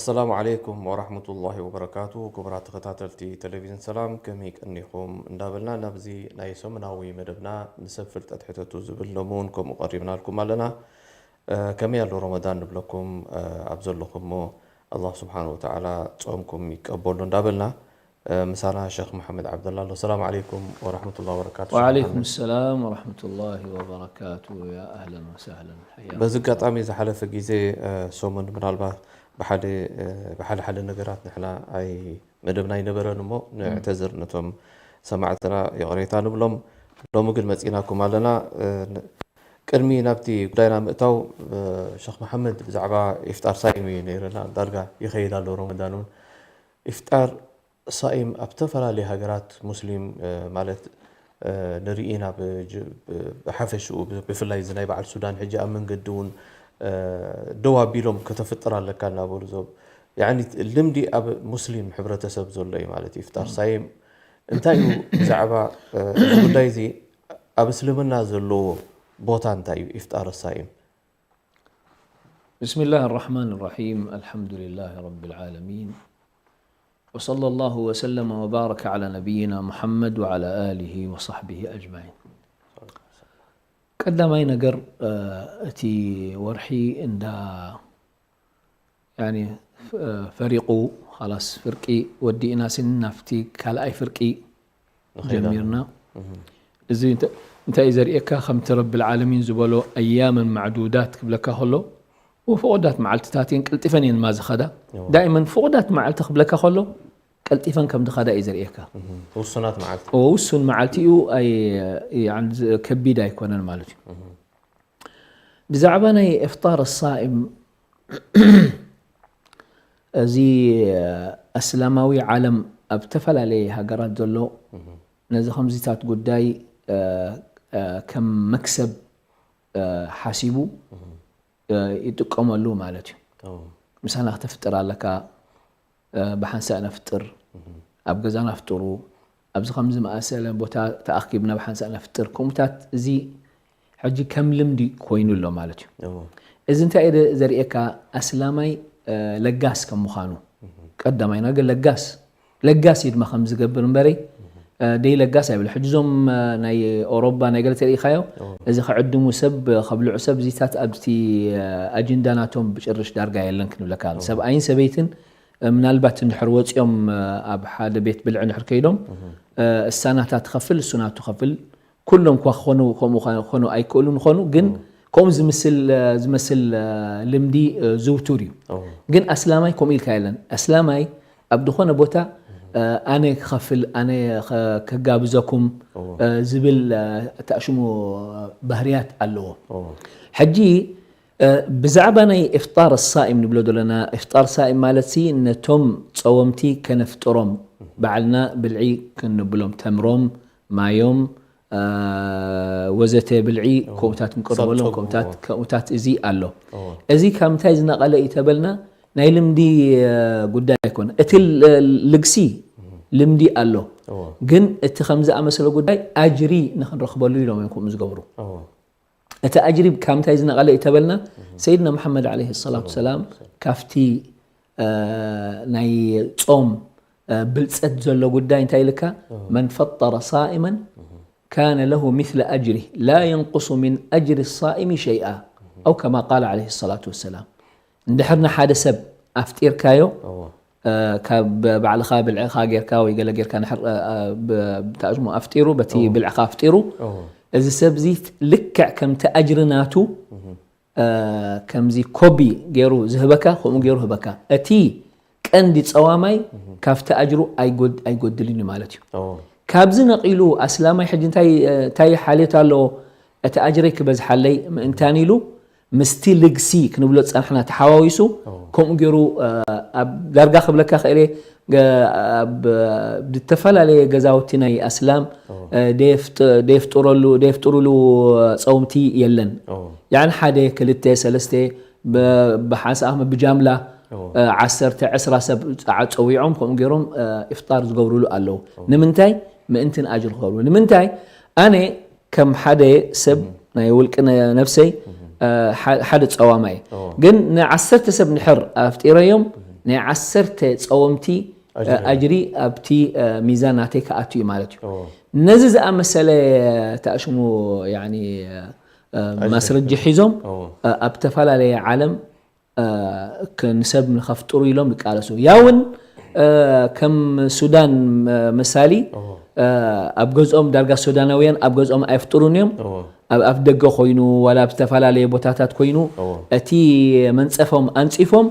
ኣሰላሙ ዓለይኩም ወራህመቱላሂ ወበረካቱ። ክቡራት ተኸታተልቲ ቴሌቪዥን ሰላም፣ ከመይ ቀኒኹም እንዳበልና፣ ናብዚ ናይ ሰሙናዊ መደብና ንሰብ ፍልጠት ሕተቱ ዝብል ሎሚ እውን ከምኡ ቀሪብናልኩም ኣለና። እ፣ ከመይ ኣሎ ረመዳን ንብለኩም፣ እ፣ ኣብ ዘለኹሞ ኣላህ ስብሓን ወተዓላ ጾምኩም ይቀበሉ እንዳበልና፣ እ፣ ምሳና ሸኽ መሓመድ ዓብደላ ኣሎ። ሰላም ዓለይኩም ወራህመቱላሂ ወበረካቱ። ሸኽ ወዓለይኩም መሓመድ። ሰላም ወራህመቱላሂ ወበረካቱ። ያ ኣህለን ወሰህለን። ሓያ በዚ ኣጋጣሚ ዝሓለፈ ግዜ፣ እ፣ ሰሙን ምናልባት ብሓደ፣ እ፣ ብሓደ ሓደ ነገራት ንሕና ኣይ መደብና ኣይነበረን እሞ ንዕተዝር ነቶም ሰማዕትና ይቕሬታ ንብሎም። ሎሚ ግን መፂናኩም ኣለና። እ፣ ን- ቅድሚ ናብቲ ጉዳይና ምእታው፣ እ፣ ሸኽ መሓመድ ብዛዕባ ኢፍጣር ሳይም እዩ ነይርና። ዳርጋ ይኸይድ ኣሎ ረመዳን እውን። ኢፍጣር ሳኢም ኣብ ዝተፈላለዩ ሃገራት ሙስሊም፣ እ፣ ማለት፣ እ፣ ንርኢ ኢና። ብጅ- ብ- ብሓፈሽኡ ብ- ብፍላይ እዚ ናይ በዓል ሱዳን ሕጂ ኣብ መንገዲ እውን፣ እ፣ ደው ኣቢሎም ከተፍጥር ኣለካ እናበሉ ዞብ ያኒ ልምዲ ኣብ ሙስሊም ሕብረተሰብ ዘሎ እዩ ማለት እዩ። ኢፍጣር ሳይም እንታይ እዩ? ብዛዕባ፣ እ፣ እዚ ጉዳይ እዚ ኣብ እስልምና ዘለዎ ቦታ እንታይ እዩ? ኢፍጣር ሳይም بسم الله الرحمن الرحيم. الحمد لله رب العالمين. وصلى الله وسلم وبارك على نبينا محمد وعلى آله وصحبه أجمعين. ቀዳማይ ነገር፣ እ፣ እቲ ወርሒ እንዳ፣ ያኒ፣ እ፣ ፈሪቑ፣ ኻላስ ፍርቂ ወዲእና ስን ናብቲ ካልኣይ ፍርቂ ንኸይድ ኣለና። ጀሚርና። እዚ እንተ-፣ እንታይ እዩ ዘርእየካ? ከምቲ ረብል ዓለሚን ዝበሎ ኣያመን ማዕዱዳት ክብለካ ከሎ፣ ፍቑዳት መዓልትታት እየን፣ ቀልጢፈን እየን ማ ዝኸዳ። እዎ። ዳይመን ፍቑዳት መዓልቲ ክብለካ ከሎ፣ ቀልጢፈን ከም ዝኸዳ እዩ ዘርእየካ። እህ፣ ውሱናት መዓልቲ። እዎ፣ ውሱን መዓልቲ እዩ፣ ኣይ-፣ ያን ዝ-፣ ከቢድ ኣይኮነን ማለት እዩ። ብዛዕባ ናይ ኢፍጣር ሳኢም፣ እዚ ኣስላማዊ ዓለም ኣብ ዝተፈላለየ ሃገራት ዘሎ ነዚ ከምዚታት ጉዳይ፣ እ፣ እ፣ ከም መክሰብ፣ እ፣ ሓሲቡ፣ እ፣ ይጥቀመሉ ማለት እዩ። ኦ። ምሳና ክተፍጥር ኣለካ፣ እ፣ ብሓንሳእ ነፍጥር፣ ኣብ ገዛና ፍጥሩ፣ ኣብዚ ከም ዝመኣሰለ ቦታ ተኣኪብና ብሓንሳእ ነፍጥር። ከምኡታት እዚ ሕጂ ከም ልምዲ ኮይኑ ኣሎ ማለት እዩ። እዎ። እዚ እንታይ እዩ ዘርእየካ? ኣስላማይ፣ እ፣ ለጋስ ከም ምዃኑ። ቀዳማይ ነገር ለጋስ፣ ለጋስ እዩ ድማ ከም ዝገብር እምበረይ፣ እ፣ ደይ ለጋስ ኣይብል። ሕጂ እዞም፣ እ፣ ናይ ኦሮባ ናይ ገለ ተሪኢኻዮ፣ እዎ። እዚ ክዕድሙ ሰብ፣ ከብልዑ ሰብ፣ እዚታት ኣብቲ፣ እ፣ ኣጀንዳ ናቶም ብጭርሽ ዳርጋ የለን ክንብለካ። ሰብኣይን ሰበይትን፣ እ፣ ምናልባት እንድሕር ወፂኦም፣ እ፣ ኣብ ሓደ ቤት ብልዒ እንድሕር ከይዶም፣ እ፣ እሳ ናታ ትኸፍል፣ እሱ ናቱ ከፍል፣ ኩሎም እኳ ክኾኑ፣ ከምኡ ኸ-፣ ክኾኑ ኣይክእሉን ይኾኑ፣ ግን ከምኡ ዝምስል፣ እ፣ ዝመስል፣ እ፣ ልምዲ፣ እ፣ ዝውቱር እዩ። ኦ። ግን ኣስላማይ ከምኡ ኢልካ የለን። ኣስላማይ ኣብ ዝኾነ ቦታ፣ እ፣ ኣነ ክኸፍል፣ ኣነ ኸ-፣ ከጋብዘኩም፣ ኦ። እ፣ ዝብል፣ እ፣ ተኣሽሙ ባህርያት ኣለዎ። ኦ። ሕጂ፣ እ፣ ብዛዕባ ናይ ኢፍጣር ሳኢም ንብሎ ዘለና፣ ኢፍጣር ሳኢም ማለት ሲ ነቶም ጸወምቲ ከነፍጥሮም፣ ባዕልና ብልዒ ክንብሎም፣ ተምሮም፣ ማዮም፣ እ፣ ወዘተ ብልዒ ከምኡታት ክንቀርበሎም፣ ከምኡታት፣ ከምኡታት እዚ ኣሎ። እዚ ካብ ምንታይ ዝነቐለ እዩ ተበልና፣ ናይ ልምዲ፣ እ፣ ጉዳይ ኣይኮነ። እቲ ል-፣ ልግሲ ልምዲ ኣሎ። ግን እቲ ከም ዝኣመሰለ ጉዳይ ኣጅሪ ንኽንረኽበሉ ኢሎም እዮም ከምኡ ዝገብሩ። እቲ ኣጅሪ ካብ ምንታይ ዝነቐለ እዩ ተበልና፣ ሰይድና መሓመድ ዓለይሂ ሰላቱ ሰላም ካብቲ፣ እ፣ ናይ ጾም፣ እ፣ ብልጸት ዘሎ ጉዳይ እንታይ ኢልካ? መን ፈጠረ ሳኢመን ካነ ለሁ ሚስለ ኣጅሪህ ላ የንቁሱ ሚን ኣጅሪ ሳኢሚ ሸይኣ፣ ኣው ከማ ቃለ ዓለይሂ ሰላቱ ወሰላም። እንድሕር ንሓደ ሰብ ኣፍጢርካዮ፣ እዎ። እ፣ ካብ ባዕልኻ ብልዕኻ ጌርካ ወይ ገለ ጌርካ ንሕር፣ እ፣ እ፣ ብ-፣ ብታእሽሙ ኣፍጢሩ፣ በቲ እዎ። ብልዕኻ ኣፍጢሩ፣ እዎ። እዚ ሰብ እዚ ልክዕ ከምቲ ኣጅሪ ናቱ፣ እ፣ ከምዚ ኮቢ ገይሩ ዝህበካ፣ ከምኡ ገይሩ ህበካ። እቲ ቀንዲ ጸዋማይ ካብቲ ኣጅሩ ኣይጎድ-፣ ኣይጎድልን እዩ ማለት እዩ። እዎ። ካብዚ ነቒሉ ኣስላማይ ሕጂ እንታይ፣ እ፣ እንታይ ሓልዮት ኣለዎ? እቲ ኣጅረይ ክበዝሓለይ ምእንታን ኢሉ ምስቲ ልግሲ ክንብሎ ዝጸናሕና ተሓዋዊሱ፣ ከምኡ ገይሩ፣ እ፣ ኣብ ዳርጋ ክብለካ ክእል እየ፣ ገ-፣ ኣብ ዝተፈላለየ ገዛውቲ ናይ ኣስላም፣ እ፣ ደየፍጥ-፣ ደየፍጥረሉ፣ ደየፍጥሩሉ ጸውምቲ የለን። ያዕኒ ሓደ፣ ክልተ፣ ሰለስተ፣ ብ-፣ ብሓንሳእ ብጃምላ፣ እ፣ ዓሰርተ፣ ዕስራ ሰብ ጸ-፣ ጸዊዖም ከምኡ ገይሮም፣ እ፣ ኢፍጣር ዝገብሩሉ ኣለዉ። ንምንታይ? ምእንትን ኣጅር ክገብሩ። ንምንታይ? ኣነ ከም ሓደ ሰብ ናይ ውልቂ ነ-፣ ነብሰይ፣ እ፣ ሓ-፣ ሓደ ጸዋማይ። ግን ንዓሰርተ ሰብ ንሕር ኣፍጢረዮም፣ ናይ ዓሰርተ ጸወምቲ ኣጅሪ። ኣጅሪ ኣብቲ ሚዛን ናተይ ክኣቱ እዩ ማለት እዩ። እዎ። ነዚ ዝኣመሰለ ተኣሽሙ ያኒ ማስረጂ ሒዞም እዎ። ኣብ ዝተፈላለየ ዓለም እ፣ ክ- ንሰብ ንኸፍጥሩ ኢሎም ይቃለሱ። ያውን እ፣ ከም ሱዳን እ፣ ምሳሊ እዎ። እ፣ ኣብ ገዝኦም ዳርጋ ሱዳናውያን ኣብ ገዝኦም ኣይፍጥሩን እዮም። እዎ። ኣብ ኣፍ ደገ ኮይኑ ዋላ ኣብ ዝተፈላለየ ቦታታት ኮይኑ እዎ። እቲ መንጸፎም ኣንጺፎም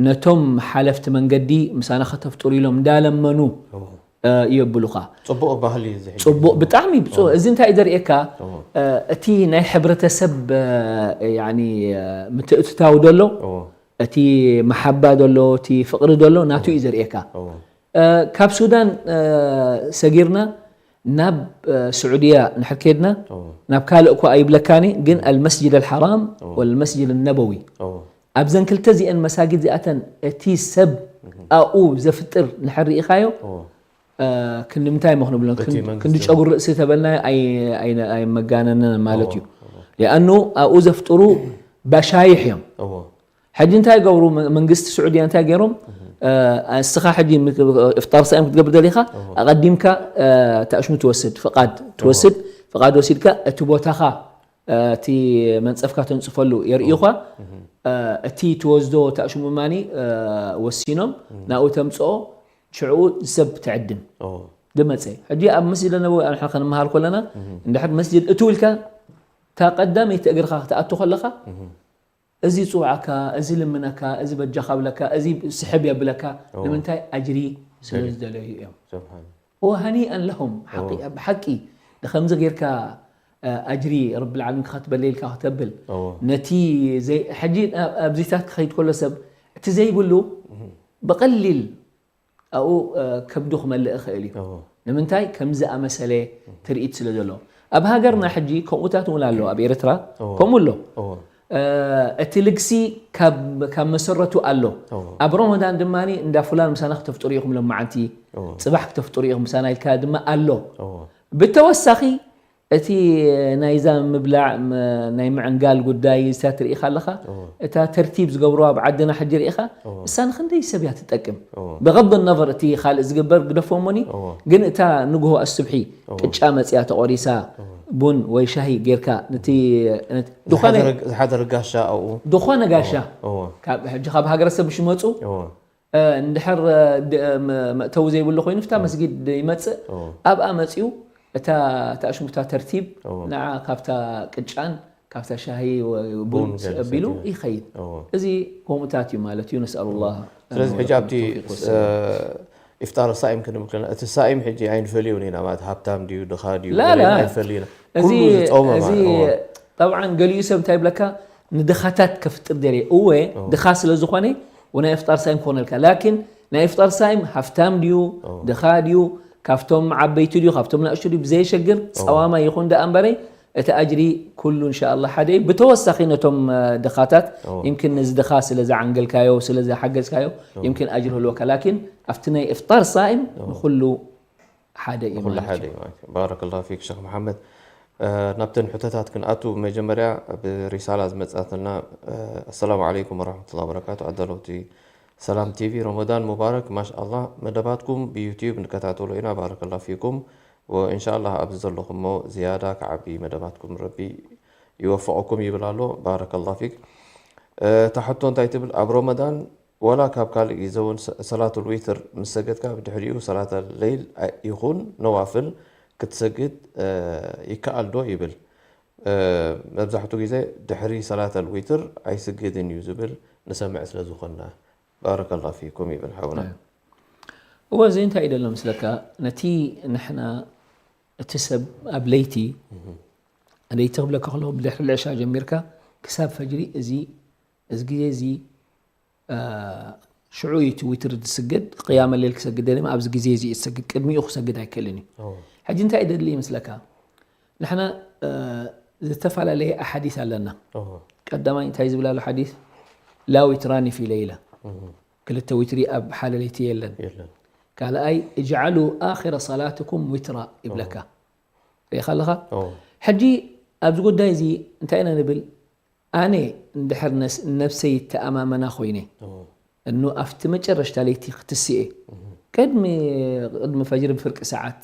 ነቶም ሓለፍቲ መንገዲ ምሳና ከተፍጥሩ ኢሎም እንዳለመኑ እዎ። እ፣ የብሉኻ። ጽቡቕ ባህሊ እዩ እዚ ሕጂ። ጽቡቕ ብጣዕሚ ብጹ እዚ እንታይ እዩ ዘርእየካ እዎ። እ፣ እቲ ናይ ሕብረተሰብ እ፣ ያኒ እ፣ ምትእትታው ደሎ እዎ። እቲ መሓባ ደሎ እቲ ፍቕሪ ደሎ ናቱ እዩ ዘርእየካ። እዎ። እ፣ ካብ ሱዳን እ፣ ሰጊርና ናብ እ፣ ስዑድያ ንድሕር ከድና እዎ። ናብ ካልእ እኳ ኣይብለካኒ ግን ኣልመስጅድ ኣልሓራም ወልመስጅድ ነበዊ እዎ። ኣብዘን ክልተ እዚአን መሳጊድ እዚኣተን እቲ ሰብ ኣብኡ ዘፍጥር ንድሕር ርኢኻዮ እዎ። እ፣ ክንዲ ምንታይ እሞ ክንብሎ እቲ ክንዲ- መንግስቲ ክንዲ ጨጉሪ ርእሲ ተበልና ኣይ- ኣይ- ኣይመጋነንን ማለት እዩ እዎ። ሊኣኑ ኣብኡ ዘፍጥሩ ባሻይሕ እዮም እዎ። ሕጂ እንታይ ገብሩ መ- መንግስቲ ስዑድያ እንታይ ገይሮም እ፣ እስኻ ሕጂ ምክ- እፍጣር ሳይም ክትገብር ደሊኻ ኣቐዲምካ እ፣ ተኣሽሙ ትወስድ ፍቓድ ትወስድ ፍቓድ ወሲድካ እቲ ቦታኻ እ፣ እቲ መንፀፍካ ተንፅፈሉ የርእዩኻ እ፣ እቲ ትወስዶ ተኣሽሙ ማኒ እ፣ ወሲኖም ናብኡ ተምፅኦ ሽዕኡ ሰብ ትዕድም እዎ። ድመፀ ሕጂ ኣብ መስጅድ ነበዊ ንሕና ከንመሃር ከለና እንድሕር መስጅድ እትው ኢልካ እታ ቀዳመይቲ እግርኻ ክትኣቱ ከለኻ እዚ ይፅውዓካ እዚ ልምነካ እዚ በጃኻ ብለካ እዚ ስሕብ የብለካ ንምንታይ ኣጅሪ ስለ ዝደለዩ እዮም ስብሓን ወሃኒአን ለሁም ብሓቂ ንከምዚ ጌርካ ኣጅሪ ረቢ ልዓለሚን ክትበለ ኢልካ ክተብል እዎ። ነቲ ዘይ- ሕጂ ኣብዚታት ክኸይድ ከሎ ሰብ እቲ ዘይብሉ ብቐሊል ኣብኡ ከብዱ ክመልእ ይኽእል እዩ እዎ። ንምንታይ ከምዚ ኣመሰለ ትርኢት ስለ ዘሎ ኣብ ሃገርና ሕጂ ከምኡታት እውን ኣሎ ኣብ ኤርትራ እዎ። ከምኡ ኣሎ እዎ። እ፣ እቲ ልግሲ ካብ ካብ መሰረቱ ኣሎ እዎ። ኣብ ሮመዳን ድማ እንዳ ፉላን ምሳና ክተፍጥሩ ኢኹም ሎመዓንቲ እዎ። ፅባሕ ክተፍጥሩ ኢኹም ምሳና ኢልካ ድማ ኣሎ እዎ። ብተወሳኺ እቲ ናይዛ ምብላዕ ም- ናይ ምዕንጋል ጉዳይ እዛ ትርኢኻ ኣለኻ እዎ። እታ ተርቲብ ዝገብርዋ ኣብ ዓድና ሕጂ ርኢኻ እዎ። እሳ ንክንደይ ሰብ እያ ትጠቅም እዎ። ብغض النظر እቲ ካልእ ዝግበር ግደፎ እሞኒ እዎ። ግን እታ ንግሆ ኣስብሒ ቅጫ መፅያ ተቆሪሳ ቡን ወይ ሻሂ ጌርካ ነቲ ነቲ- ዝኾነ ዝሓደረ- ዝሓደረ ጋሻ ኣብኡ ዝኾነ ጋሻ እዎ። ካብ ሕጂ ካብ ሃገረሰብ ሽመፁ እዎ። እ፣ እንድሕር እ፣ ድ- እ፣ መ- መእተዊ ዘይብሉ ኮይኑ ፍታ መስጊድ ይመፅእ እዎ። ኣብኣ መፅኡ እታ ተኣሽሙታ ተርቲብ እዎ። ንዓ ካብታ ቅጫን ካብታ ሻሂ ወ- ቡን ቡን ገለ ኣቢሉ ሰትዩ። ይኸይድ እዎ። እዚ ከምኡታት እዩ ማለት እዩ ነስኣሉ ላ ስለዚ ሕጂ ኣብቲ እ፣ ኢፍጣር ሳኢም ክንብል ከለና እቲ ሳኢም ሕጂ ኣይንፈልዮን ኢና ማለት ሃብታም ድዩ ድኻ ድዩ ላ፣ ገለ ላ። ኣይንፈልይና እዚ ኩሉ ዝፀውመ እዚ ማለት እዎ። ጠብዓን ገሊኡ ሰብ እንታይ ይብለካ ንድኻታት ከፍጥር ደልየ እወ ድኻ ስለ ዝኾነ ወናይ ኢፍጣር ሳይም ክኾነልካ ላኪን ናይ ኢፍጣር ሳይም ሃፍታም ድዩ ድኻ ድዩ ካብቶም ዓበይቲ ድዩ ካብቶም ናእሽቱ ድዩ ብዘየሸግር ፀዋማ ይኹን ደኣ እምበረይ እቲ ኣጅሪ ኩሉ እንሻ ኣላ ሓደ እዩ ብተወሳኺ ነቶም እ፣ ድኻታት እዎ። ይምክን ነዚ ድኻ ስለ ዝዓንገልካዮ ስለ ዝሓገዝካዮ ይምክን ኣጅሪ ህልወካ ላኪን ኣብቲ ናይ ኢፍጣር ሳይም ንኩሉ ሓደ እዩ ኩሉ ማለት ሓደ እዩ እዩ ማለት እዩ። ባረከላሁ ፊክ ሸኽ መሓመድ። እ፣ ናብተን ሕቶታት ክንኣቱ መጀመርያ ብሪሳላ ዝመጻትና እ፣ ኣሰላሙ ዓለይኩም ወራህመቱላሂ ወበረካቱ ኣዳለውቲ ሰላም ቲቪ ረመዳን ሙባረክ ማሻኣላ መደባትኩም ብዩቲዩብ ንከታተሎ ኢና ባረከላሁ ፊኩም ወእንሻኣላ ኣብዚ ዘለኹሞ ዝያዳ ክዓቢ መደባትኩም ረቢ ይወፍቐኩም ይብል ኣሎ ባረከላሁ ፊክ። እ፣ እታ ሕቶ እንታይ ትብል ኣብ ረመዳን ወላ ካብ ካልእ ግዜ እውን ሰ- ሰላቱል ዊትር ምስ ሰገድካ ብድሕሪኡ ሰላተል ለይል ኣ- ይኹን ነዋፍል ክትሰግድ እ፣ ይከኣል ዶ ይብል እ፣ መብዛሕትኡ ግዜ ድሕሪ ሰላተል ዊትር ኣይስግድን እዩ ዝብል ንሰምዕ ስለ ዝኾንና ባረከላ ፊኩም ይብል ሓውና እወ እዚ እንታይ እዩ ደሎ ምስለካ ነቲ ንሕና እቲ ሰብ ኣብ ለይቲ ለይቲ ክብለካ ከለኹ ብድሕሪ ልዕሻ ጀሚርካ ክሳብ ፈጅሪ እዚ እዚ ግዜ እዚ እ፣ ሽዑ እዩ እቲ ዊትር ዝስገድ ቅያመ ሌል ክሰግድ ደሊ ኣብዚ ግዜ እዚ እዩ ዝሰግድ ቅድሚኡ ክሰግድ ኣይክእልን እዩ ኦ፣ ሕጂ እንታይ ደሊ ይመስለካ ንሕና እ፣ ዝተፈላለየ ኣሓዲስ ኣለና ኦ፣ ቀዳማይ እንታይ ዝብል ኣሎ ሓዲስ ላ ዊትራኒ ፊ ለይላ እህ፣ ክልተ ዊትሪ ኣብ ሓደ ለይቲ የለን የለን ካልኣይ እጅዓሉ ኣኺረ ሰላትኩም ዊትራ ይብለካ ርኢኻ ኣለኻ ኦ፣ ሕጂ ኣብዚ ጉዳይ እዚ እንታይ ኢና ንብል ኣነ እንድሕር ነስ- ነብሰይ ተኣማመና ኮይነ ኦ፣ እኑ ኣብቲ መጨረሽታ ለይቲ ክትስኤ፣ ቅድሚ፣ ቅድሚ ፈጅሪ ብፍርቂ ሰዓት፣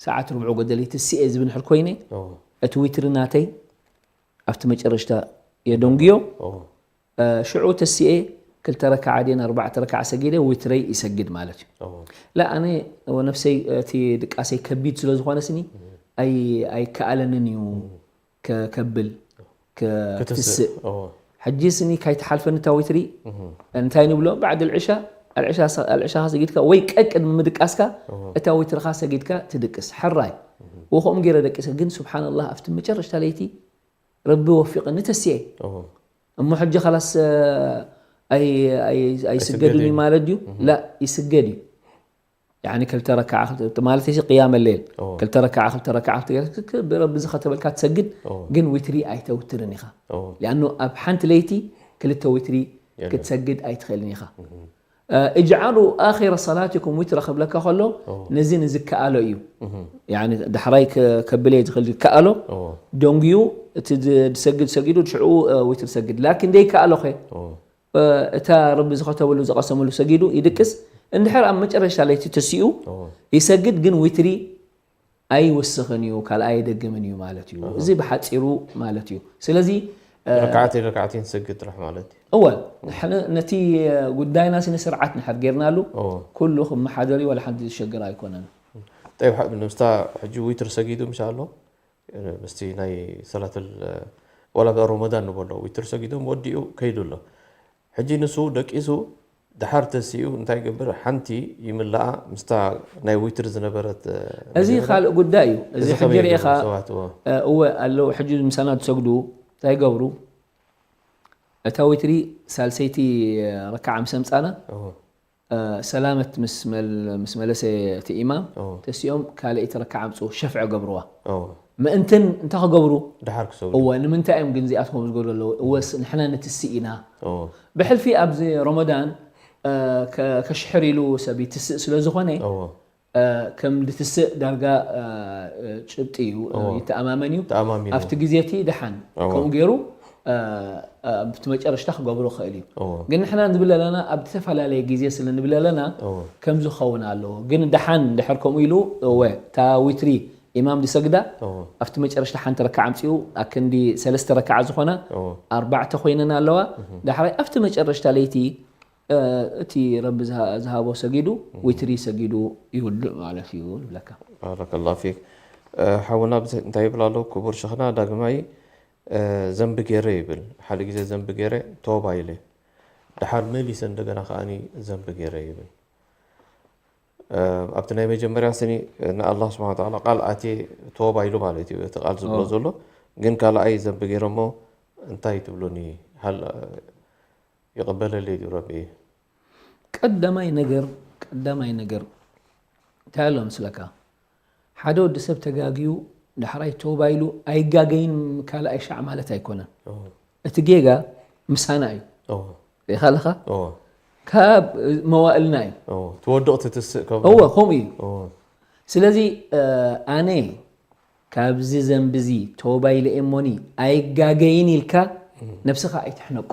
ሰዓት ርብዑ ጎደል ትስኤ ዝብል እንድሕር ኮይነ፣ እቲ ዊትሪ ናተይ ኣብቲ መጨረሽታ የደንጉዮ። ሽዑ ተስኤ ክልተ ረክዓ ድየን ኣርባዕተ ረክዓ ሰጊደ ዊትረይ ይሰግድ ማለት እዩ። ላ ኣነ ወነፍሰይ እቲ ድቃሰይ ከቢድ ስለ ዝኾነ ስኒ ኣይከኣለንን እዩ ከብል ክትስእ። ሕጂ ስኒ ካይትሓልፈኒ እታ ዊትሪ እንታይ ንብሎ፣ ባዕድ ኣልዕሻ ኣልዕሻኻ ሰጊድካ ወይ ቀቅድሚ ምድቃስካ እታ ዊትርኻ ሰጊድካ ትድቅስ። ሕራይ ወኸኦም ገይረ ደቂሰ፣ ግን ስብሓንላህ ኣብቲ መጨረሽታ ለይቲ ረቢ ወፊቕኒ ተስኤ። እሞ ሕጂ ኻላስ ኣይስገድን እዩ ማለት ድዩ? ላ ይስገድ እዩ። ያኒ ክልተ ረክዓ ማለት እዚ ቅያመ ሌል ክልተ ረክዓ ክልተ ረክዓ ብረቢ ዝኸተበልካ ትሰግድ። ግን ዊትሪ ኣይተውትርን ኢኻ። ሊኣኑ ኣብ ሓንቲ ለይቲ ክልተ ዊትሪ ክትሰግድ ኣይትኽእልን ኢኻ። እጅዓሉ ኣኺረ ሰላቲኩም ዊትረ ክብለካ ከሎ ነዚ ንዝከኣሎ እዩ። ዳሕራይ ከብል እየ ዝኽእል ዝከኣሎ ደንጉዩ እቲ ዝሰግድ ሰጊዱ ሽዑ ዊትሪ ሰግድ። ላኪን ደይከኣሎ ኸ እታ ረቢ ዝኸተበሉ ዝቐሰመሉ ሰጊዱ ይድቅስ። እንድሕር ኣብ መጨረሻ ለይቲ ተሲኡ ይሰግድ፣ ግን ዊትሪ ኣይውስኽን እዩ፣ ካልኣ ኣይደግምን እዩ ማለት እዩ። እዚ ብሓፂሩ ማለት እዩ። ስለዚ ረክዓተይ ረክዓተይ ንሰግድ ጥራሕ ማለት እዩ። እወ፣ ነቲ ጉዳይና ስነ ስርዓት ንሕር ጌርናሉ ኩሉ ክመሓደር እዩ፣ ዋላ ሓንቲ ዝሸግር ኣይኮነን። ጠይብ፣ ምስታ ሕጂ ዊትር ሰጊዱ ምሻ ኣሎ ምስቲ ናይ ሰላተል ዋላ ብኣ ሮመዳን ንበሎ ዊትር ሰጊዶም ወዲኡ ከይዱ ኣሎ። ሕጂ ንሱ ደቂሱ ድሓር ተሲኡ እንታይ ይገብር? ሓንቲ ይምልኣ ምስታ ናይ ዊትር ዝነበረት እዚ ካልእ ጉዳይ እዩ። እዚ ሕጂ ርኢኻ ሰባት እወ ኣለዉ ሕጂ ምሳና ዝሰግዱ እንታይ ይገብሩ? እታ ዊትሪ ሳልሰይቲ ረክዓ ምስ ኣምፃና ሰላመት ምስ መለሰ እቲ ኢማም ተሲኦም ካልኣይቲ ረክዓ ኣምፅኡ ሸፍዕ ገብርዋ። ምእንትን እንታይ ክገብሩ? ድሓር ክሰግዱ። እወ ንምንታይ እዮም ግን እዚኣትኩም ዝገብሩ ኣለዉ? እወስ ንሕና ንትስእ ኢና። ብሕልፊ ኣብዚ ረመዳን ከሽሕር ኢሉ ሰብ ይትስእ ስለ ዝኾነ ከም ድትስእ ዳርጋ ጭብጢ እዩ ይተኣማመን እዩ። ኣብቲ ግዜ እቲ ደሓን ከምኡ ገይሩ ኣብቲ መጨረሽታ ክገብሮ ክእል እዩ። ግን ንሕና ንብል ኣለና ኣብ ዝተፈላለየ ግዜ ስለ ንብል ኣለና ከምዚ ክኸውን ኣለዎ። ግን ደሓን ድሕር ከምኡ ኢሉ እወ እታ ዊትሪ ኢማም ዝሰግዳ ኣብቲ መጨረሽታ ሓንቲ ረክዓ ኣምፂኡ ኣክንዲ ሰለስተ ረክዓ ዝኾና ኣርባዕተ ኮይነን ኣለዋ። ዳሕራይ ኣብቲ መጨረሽታ ለይቲ እቲ ረቢ ዝሃቦ ሰጊዱ ዊትሪ ሰጊዱ ይውድእ ማለት እዩ ንብለካ። ባረከላሁ ፊክ። ሓውና እንታይ ይብል ኣሎ ክቡር ሸኽና ዳግማይ ዘንቢ ገይረ ይብል። ሓደ ግዜ ዘንቢ ገይረ ተውባ ኢለ ድሓር መሊሰ እንደገና ከዓኒ ዘንቢ ገይረ ይብል። ኣብቲ ናይ መጀመርያ ስኒ ንኣላህ ስብሓን ወተዓላ ቃል ኣትየ ተወባ ኢሉ ማለት እዩ እቲ ቃል ዝብሎ ዘሎ። ግን ካልኣይ ዘንቢ ገይረ እሞ እንታይ ትብሉኒ? ሃል ይቕበለለይ ድዩ ረቢ? ቀዳማይ ነገር ቀዳማይ ነገር እንታይ ኣሎ ምስለካ? ሓደ ወዲ ሰብ ተጋግዩ ዳሕራይ ተውባ ኢሉ ኣይጋገይን ካልኣይ ሻዕ ማለት ኣይኮነን። እቲ ጌጋ ምሳና እዩ። ሪኢኻ ኣለኻ? ካብ መዋእልና እዩ። ትወድቕ ትትስእ ከብሎ። እወ ከምኡ እዩ። ስለዚ ኣነ ካብዚ ዘንቢ እዚ ተውባ ኢለ እየ እሞኒ ኣይጋገይን ኢልካ ነብስኻ ኣይትሕነቆ።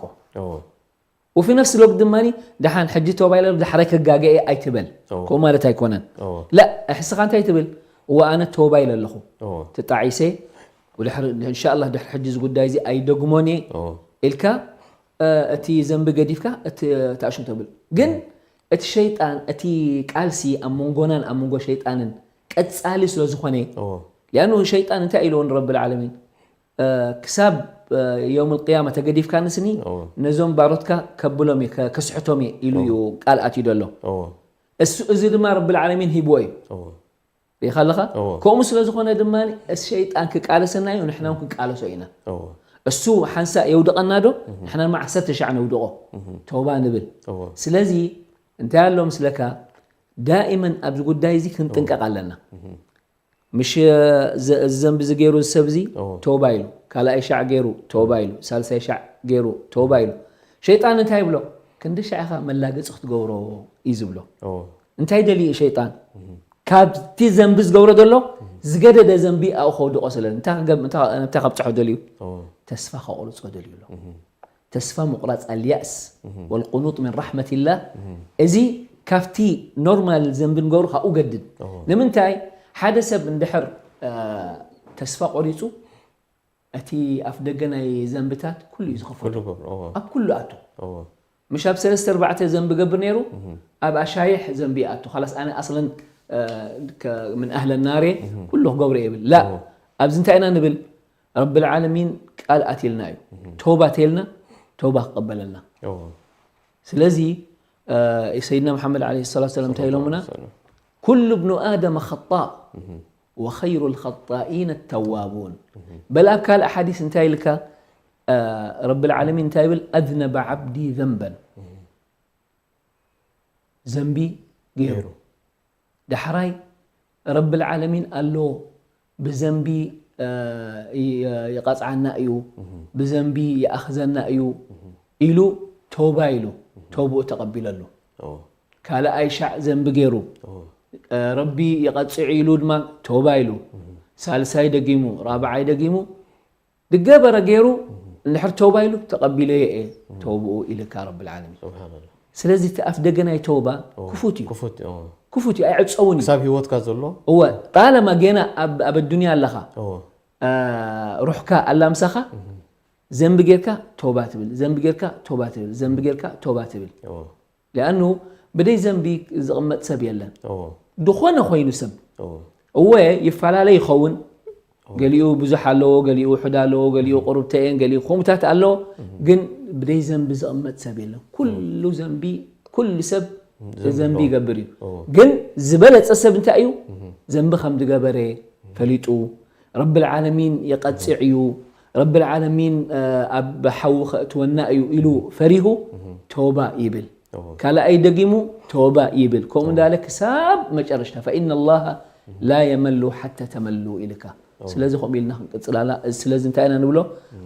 ወፊ ነፍሲ ሎክ ድማ ደሓን ሕጂ ተባይለ ዳሕራይ ክጋገ እየ ኣይትበል። ከምኡ ማለት ኣይኮነን። ላ ሕስኻ እንታይ ትብል? እወ ኣነ ተባይለ ኣለኹ፣ ተጣዒሰ፣ እንሻላ ድሕሪ ሕጂ እዚ ጉዳይ እዚ ኣይደግሞን እየ ኢልካ እቲ ዘንቢ ገዲፍካ ተኣሽም ተብል። ግን እቲ ሸይጣን እቲ ቃልሲ ኣብ መንጎናን ኣብ መንጎ ሸይጣንን ቀጻሊ ስለ ዝኾነ፣ ሊኣኑ ሸይጣን እንታይ ኢልዎ ንረቢ ልዓለሚን ክሳብ የውም ልቅያማ ተገዲፍካ ንስኒ ነዞም ባሮትካ ከብሎም እየ ከስሕቶም እየ ኢሉ እዩ ቃል ኣትዩ ዘሎ። እሱ እዚ ድማ ረቢ ልዓለሚን ሂብዎ እዩ። ሪኢኻ ኣለኻ? ከምኡ ስለ ዝኾነ ድማ ሸይጣን ክቃለሰና እዩ፣ ንሕና እውን ክንቃለሶ ኢና። እሱ ሓንሳእ የውድቐና ዶ ንሕና ድማ ዓሰርተ ሻዕ ነውድቖ። ተውባ ንብል። ስለዚ እንታይ ኣሎ ምስለካ ዳኢመን ኣብዚ ጉዳይ እዚ ክንጥንቀቕ ኣለና። ምሽ ዘንቢ እዚ ገይሩ ሰብ እዚ ተውባ ኢሉ ካልኣይ ሻዕ ገይሩ ተውባ ኢሉ ሳልሳይ ሻዕ ገይሩ ተውባ ኢሉ ሸይጣን እንታይ ይብሎ? ክንዲ ሻዕ ኢኻ መላገፂ ክትገብሮ እዩ ዝብሎ። እንታይ ደልዩ ሸይጣን? ካብቲ ዘንቢ ዝገብሮ ዘሎ ዝገደደ ዘንቢ ኣብኡ ከውድቆ ስለ እንታይ ከብፅሖ ደልዩ? ተስፋ ከቁርፆ ደልዩ ኣሎ። ተስፋ ምቑራፅ፣ اليأس والقنوط من رحمة الله፣ እዚ ካብቲ ኖርማል ዘንቢ ንገብሩ ካብኡ ገድድ። ንምንታይ? ሓደ ሰብ እንድሕር ተስፋ ቆሪፁ፣ እቲ ኣፍ ደገ ናይ ዘንብታት ኩሉ እዩ ዝኸፈሉ። ኣብ ኩሉ ኣቱ። ምሽ ኣብ ሰለስተ ኣርባዕተ ዘንቢ ገብር ነይሩ፣ ኣብ ኣሻይሕ ዘንቢ ይኣቱ። ኻላስ ኣነ ኣስለን ምን ኣህለ ናሬ ኩሉ ክገብሮ ይብል ላ። ኣብዚ እንታይ ኢና ንብል? ረብል ዓለሚን ቃል ኣትልና እዩ። ተውባ ተልና፣ ተውባ ክቐበለልና። ስለዚ ሰይድና መሓመድ ዓለይሂ ሰላቱ ሰላም እንታይ ኢሎምና? ኩሉ ብኑ ኣደመ ኸጣእ ወኸይሩ ልኸጣኢነ ተዋቡን። በል ኣብ ካልእ ሓዲስ እንታይ ኢልካ? ረብል ዓለሚን እንታይ ይብል? ኣዝነበ ዓብዲ ዘንበን፣ ዘንቢ ገይሩ። ዳሕራይ ረብል ዓለሚን ኣሎ፣ ብዘንቢ ይቐፅዓና እዩ፣ ብዘንቢ ይኣኽዘና እዩ ኢሉ ተውባ ኢሉ፣ ተውብኡ ተቐቢለሉ። ካልኣይ ሻዕ ዘንቢ ገይሩ፣ ረቢ ይቐፅዕ ኢሉ ድማ ተውባ ኢሉ፣ ሳልሳይ ደጊሙ፣ ራብዓይ ደጊሙ፣ ድገበረ ገይሩ እንድሕር ተውባ ኢሉ ተቐቢለዮ እየ ተውብኡ ኢልካ ረብል ዓለሚን። ስለዚ እቲ ኣፍ ደገ ናይ ተውባ ክፉት እዩ። ክፉት እዩ። ክፉት እዩ፣ ኣይዕፀውን እዩ። ክሳብ ህይወትካ ዘሎ። እወ፣ ጣለማ ጌና ኣብ ኣብ ኣዱንያ ኣለኻ፣ ሩሕካ ኣላ ምሳኻ፣ ዘንቢ ጌርካ ተውባ ትብል፣ ዘንቢ ጌርካ ተውባ ትብል፣ ዘንቢ ጌርካ ተውባ ትብል። ሊኣኑ ብደይ ዘንቢ ዝቕመጥ ሰብ የለን። ድኾነ ኮይኑ ሰብ እወ ይፈላለ ይኸውን። ገሊኡ ብዙሕ ኣለዎ፣ ገሊኡ ውሑድ ኣለዎ፣ ገሊኡ ቁሩብ ተየን፣ ገሊኡ ከምኡታት ኣለዎ። ግን ብደይ ዘንቢ ዝቕመጥ ሰብ የለን። ኩሉ ዘንቢ፣ ኩሉ ሰብ ዘንቢ ይገብር እዩ። ግን ዝበለጸ ሰብ እንታይ እዩ? ዘንቢ ከም ዝገበረ ፈሊጡ፣ ረብል ዓለሚን ይቐጽዕ እዩ፣ ረብል ዓለሚን ኣብ ሓዊ ከእትወና እዩ ኢሉ ፈሪሁ ተውባ ይብል። ካልኣይ ደጊሙ ተውባ ይብል። ከምኡ እንዳለ ክሳብ መጨረሽታ ፈኢነ ላሃ ላ የመሉ ሓተ ተመሉ ኢልካ። ስለዚ ከምኡ ኢልና ክንቅፅላላ። ስለዚ እንታይ ኢና ንብሎ?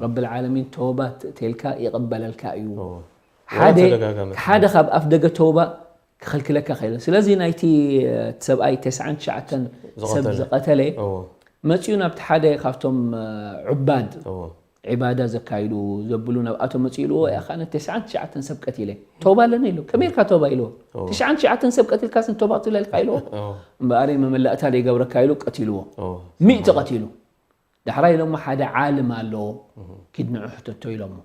ረብል ዓለሚን ተውባ ተልካ ይቕበለልካ እዩ። ሓደ ካብ ኣፍ ደገ ተውባ ክኸልክለካ ከይለን። ስለዚ ናይቲ ሰብኣይ ተስዓን ትሽዓተን ሰብ ዝቐተለ መፅኡ ናብቲ ሓደ ካብቶም ዑባድ ዒባዳ ዘካይዱ ዘብሉ ናብኣቶም መፅኡ ኢልዎ፣ "ያኻ ኣነ ተስዓን ትሽዓተን ሰብ ቀቲለ፣ ተውባ ኣለኒ?" ኢሉ። "ከመይ ኢልካ ተውባ?" ኢልዎ። "ትሽዓን ትሽዓተን ሰብ ቀቲልካስ ተውባ ክትብለልካ?" ኢልዎ። እምበኣር መመላእታ ዘይገብረካ ኢሉ ቀቲልዎ። ሚእቲ ቀቲሉ። ዳሕራይ ኢሎሞ ሓደ ዓልም ኣለዎ፣ ኪድ ንዑ ሕተቶ ኢሎሞ።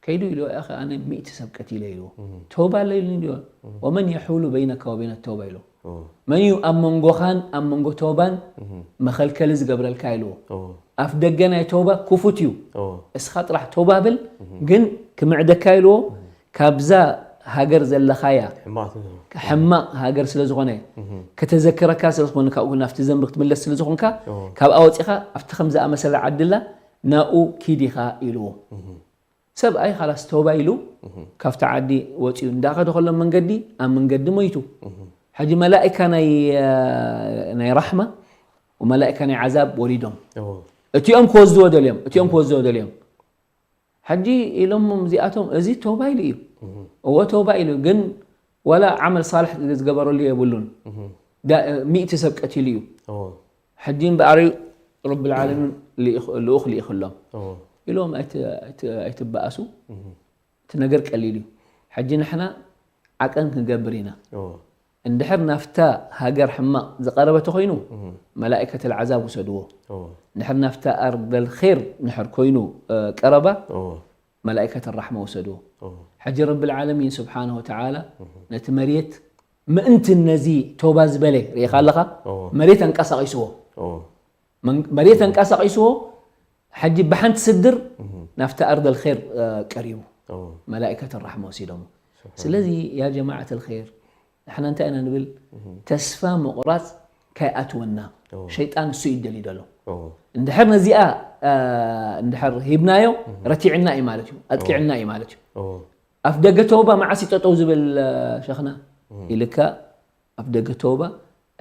ከይዱ ኢልዎ፣ "ያኺ ኣነ ሚእቲ ሰብ ቀቲለ" ኢልዎ። "ተውባ ኣሎ?" ኢሉ። "ወመን የሑሉ በይነካ ወበይነ ተውባ?" ኢልዎ። "መን እዩ ኣብ መንጎኻን ኣብ መንጎ ተውባን መኸልከሊ ዝገብረልካ?" ኢልዎ። "ኣፍ ደገ ናይ ተውባ ክፉት እዩ። እስኻ ጥራሕ ተውባ ብል፣ ግን ክምዕደካ" ኢልዎ። "ካብዛ ሃገር ዘለኻያ ሕማቕ ሃገር ስለ ዝኾነ፣ ከተዘክረካ ስለ ዝኾነ፣ ካብኡ ናብቲ ዘንቢ ክትምለስ ስለ ዝኾንካ፣ ካብኣ ወፂኻ ኣብቲ ከም ዝኣመሰለ ዓድላ ናብኡ ኪድ ኢኻ" ኢልዎ። ሰብኣይ ኻላስ ተውባ ኢሉ ካብቲ ዓዲ ወፂኡ እንዳኸደ ከሎ መንገዲ፣ ኣብ መንገዲ ሞይቱ። ሕጂ መላኢካ ናይ ናይ ራሕማ ወመላኢካ ናይ ዓዛብ ወሪዶም፣ እቲኦም ክወስድዎ ደልዮም፣ እቲኦም ክወስድዎ ደልዮም። ሕጂ ኢሎሞም እዚኣቶም፣ "እዚ ተውባ ኢሉ እዩ?" "እወ ተውባ ኢሉ፣ ግን ዋላ ዓመል ሳልሕ ዝገበረሉ የብሉን። ሚእቲ ሰብ ቀቲሉ እዩ። ሕጂ እምበኣር ረብል ዓለሚን ልኡኽ ልኢኽሎም" ኢሎም። "ኣይትበኣሱ፣ እቲ ነገር ቀሊል እዩ። ሕጂ ንሕና ዓቀን ክንገብር ኢና። እንድሕር ናፍታ ሃገር ሕማቕ ዝቐረበ ተኾይኑ፣ መላኢከት ኣልዓዛብ ውሰድዎ። እንድሕር ናፍታ ኣርደል ኼር እንድሕር ኮይኑ ቀረባ፣ መላኢከት ራሕማ ውሰድዎ። ሕጂ ረብል ዓለሚን ስብሓነ ወተዓላ ነቲ መሬት ምእንቲ ነዚ ተውባ ዝበለ ርኢኻ ኣለኻ፣ መሬት ኣንቀሳቒስዎ። መሬት ኣንቀሳቒስዎ። ሕጂ ብሓንቲ ስድር ናፍቲ ኣርደል ኼር ቀሪቡ፣ መላኢከት ራሕማ ወሲዶሞ። ስለዚ ያ ጀማዓት ኣልኸይር፣ ንሕና እንታይ ኢና ንብል? ተስፋ ምቑራፅ ከይኣትወና። ሸይጣን እሱ እዩ ደልዩ ዘሎ። እንድሕር ነዚኣ እንድሕር ሂብናዮ፣ ረቲዕና እዩ ማለት እዩ፣ ኣጥቂዕና እዩ ማለት እዩ። ኣፍ ደገ ተውባ መዓስ እዩ ጠጠው ዝብል ሸኽና ኢልካ፣ ኣፍ ደገ ተውባ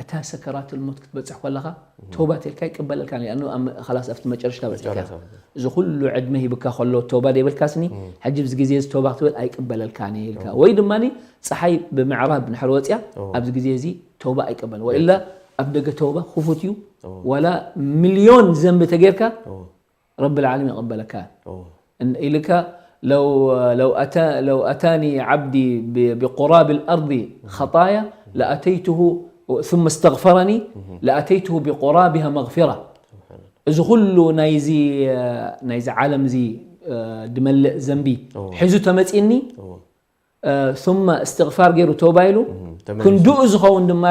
እታ ሰከራትል ሞት ክትበፅሕ ከለኻ ተውባ ተልካ ይቅበለልካ እዩ። ላኣኑ ኸላስ ኣብቲ መጨረሽታ በፂሕካ። እዚ ኩሉ ዕድመ ሂብካ ከሎ ተውባ ደይበልካስኒ፣ ሕጂ ብዚ ግዜ እዚ ተውባ ክትብል ኣይቅበለልካን እዩ ኢልካ። ወይ ድማ ፀሓይ ብምዕራብ ንድሕር ወፅያ፣ ኣብዚ ግዜ እዚ ተውባ ኣይቅበል። ወኢላ ኣብ ደገ ተውባ ክፉት እዩ። ዋላ ሚልዮን ዘንቢ ተጌርካ ረብል ዓለሚን ይቕበለካ ኢልካ። لو لو أتى لو أتاني عبدي ب- بقراب الأرض خطايا لأتيته ثم استغفرني لأتيته بقرابها مغفرة. እዚ ኩሉ ናይዚ ናይዚ ዓለም እዚ ድመልእ ዘንቢ እዎ። ሒዙ ተመጺኒ እዎ። ثم استغفار ገይሩ ተውባ ኢሉ ተመሊሱ። ክንድኡ ዝኸውን ድማ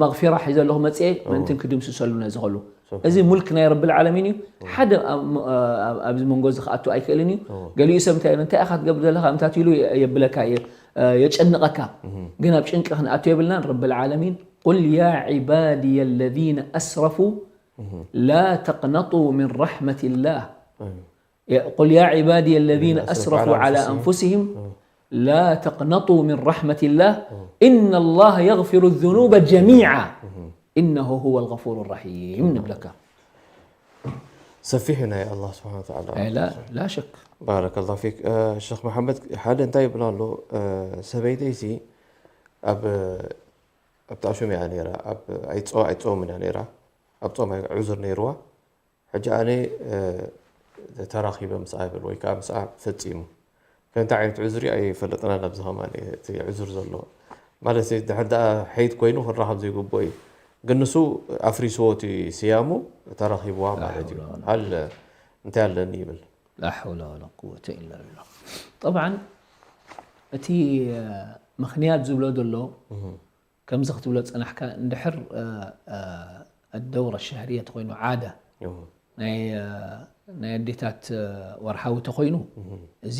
መغፊራ ሒዘ ኣለኹ መፅኤ ምእንትን ክድምስሰሉ ነዚ ከሉ እዚ ሙልክ ናይ ረብል ዓለሚን እዩ። ሓደ ኣብ- ኣብ- ኣብዚ መንጎ እዚ ክኣቱ ኣይክእልን እዩ። እዎ። ገሊኡ ሰብ እንታይ እንታይ ኢኻ ትገብር ዘለኻ ምታት ኢሉ የብለካ የ- የጨንቐካ። ግን ኣብ ጭንቂ ክንኣቱ የብልናን። ረብል ዓለሚን قل يا عبادي الذين أسرفوا لا تقنطوا من رحمة الله. قل يا عبادي الذين أسرفوا على أنفسهم لا تقنطوا من رحمة الله إن الله يغفر الذنوب جميعا إنه هو الغفور الرحيم ንብለካ። ሰፊሕ እዩ ናይ ኣላህ ስብሓን ወተዓላ። ኣይ ላ ላ ሸክ ባረከላሁ ፊክ። እ፣ ሸኽ መሓመድ ሓደ እንታይ ይብል ኣሎ፣ እ፣ ሰበይተይሲ ኣብ ኣብ ታሹም እያ ነይራ፣ ኣብ ኣይጾ ኣይጾምን እያ ነይራ፣ ኣብ ጾም ኣይ- ዕዙር ነይርዋ። ሕጂ ኣነ እ፣ ተራኺበ ምስኣ ይብል ወይ ከዓ ምስኣ ፈጺሙ ከእንታይ ዓይነት ዕዙር እዩ ኣይፈለጥናን። ኣብዚ ከማን እቲ ዕዙር ዘሎ ማለት ድሕር ደኣ ሐይድ ኮይኑ ክራኸብ ዘይግብኦ እዩ። ግን ንሱ ኣፍሪስዎ እቲ ስያሙ ተራኺብዋ ማለት እዩ። ሃል እንታይ ኣለኒ ይብል። لا حول ولا قوة إلا بالله. طبعا እቲ ምኽንያት ዝብሎ ዘሎ ከምዚ ክትብሎ ዝጸናሕካ እንድሕር الدورة الشهرية ተኾይኑ ዓዳ እዎ። ናይ ናይ ኣዴታት ወርሓዊ ተኾይኑ እዚ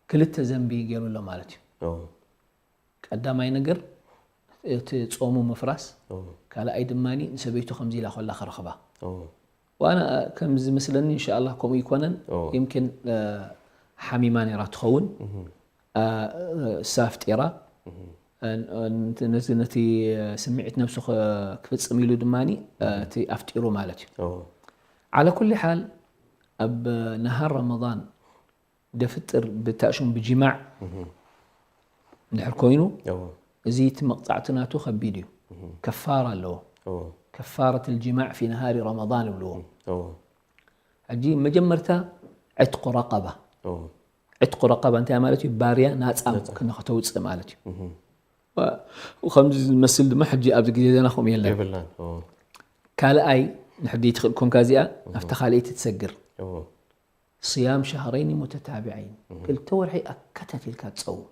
ክልተ ዘንቢ ገይሩ ኣሎ ማለት እዩ። እዎ። ቀዳማይ ነገር እቲ ጾሙ ምፍራስ፣ እዎ። ካልኣይ ድማ ንሰበይቱ ከምዚ ኢላ ኮላ ክረኽባ እዎ። ዋና ከም ዝመስለኒ እንሻላ ከምኡ ይኮነን እዎ። ይምክን ሓሚማ ነይራ ትኸውን። እሳ ኣፍጢራ ነቲ ነቲ ስምዒት ነብሱ ክፍጽም ኢሉ ድማ እቲ ኣፍጢሩ ማለት እዩ። እዎ። على كل حال ኣብ ነሃር ረመዳን ደፍጥር ብታእሹም ብጅማዕ እንድሕር ኮይኑ እዎ። እዚ እቲ መቕፃዕቲ ናቱ ከቢድ እዩ። ከፋራ ኣለዎ። እዎ። كفارة الجماع في نهار رمضان ይብልዎ። እዎ። ሕጂ መጀመርታ ዕትቁ ረቀባ እዎ። ዕትቁ ረቀባ እንታይ ማለት እዩ? ባርያ ናፃ ክነክተውፅእ ማለት እዩ። ከምዚ ዝመስል ድማ ሕጂ ኣብዚ ግዜ ዘና ከምኡ የለን። የብልናን። እዎ። ካልኣይ ንሕዲ ትኽእል ኮንካ እዚኣ ናብታ ካልኣይቲ ትሰግር እዎ። صيام شهرين متتابعين ክልተ ወርሒ ኣከታቲልካ ትፀውም።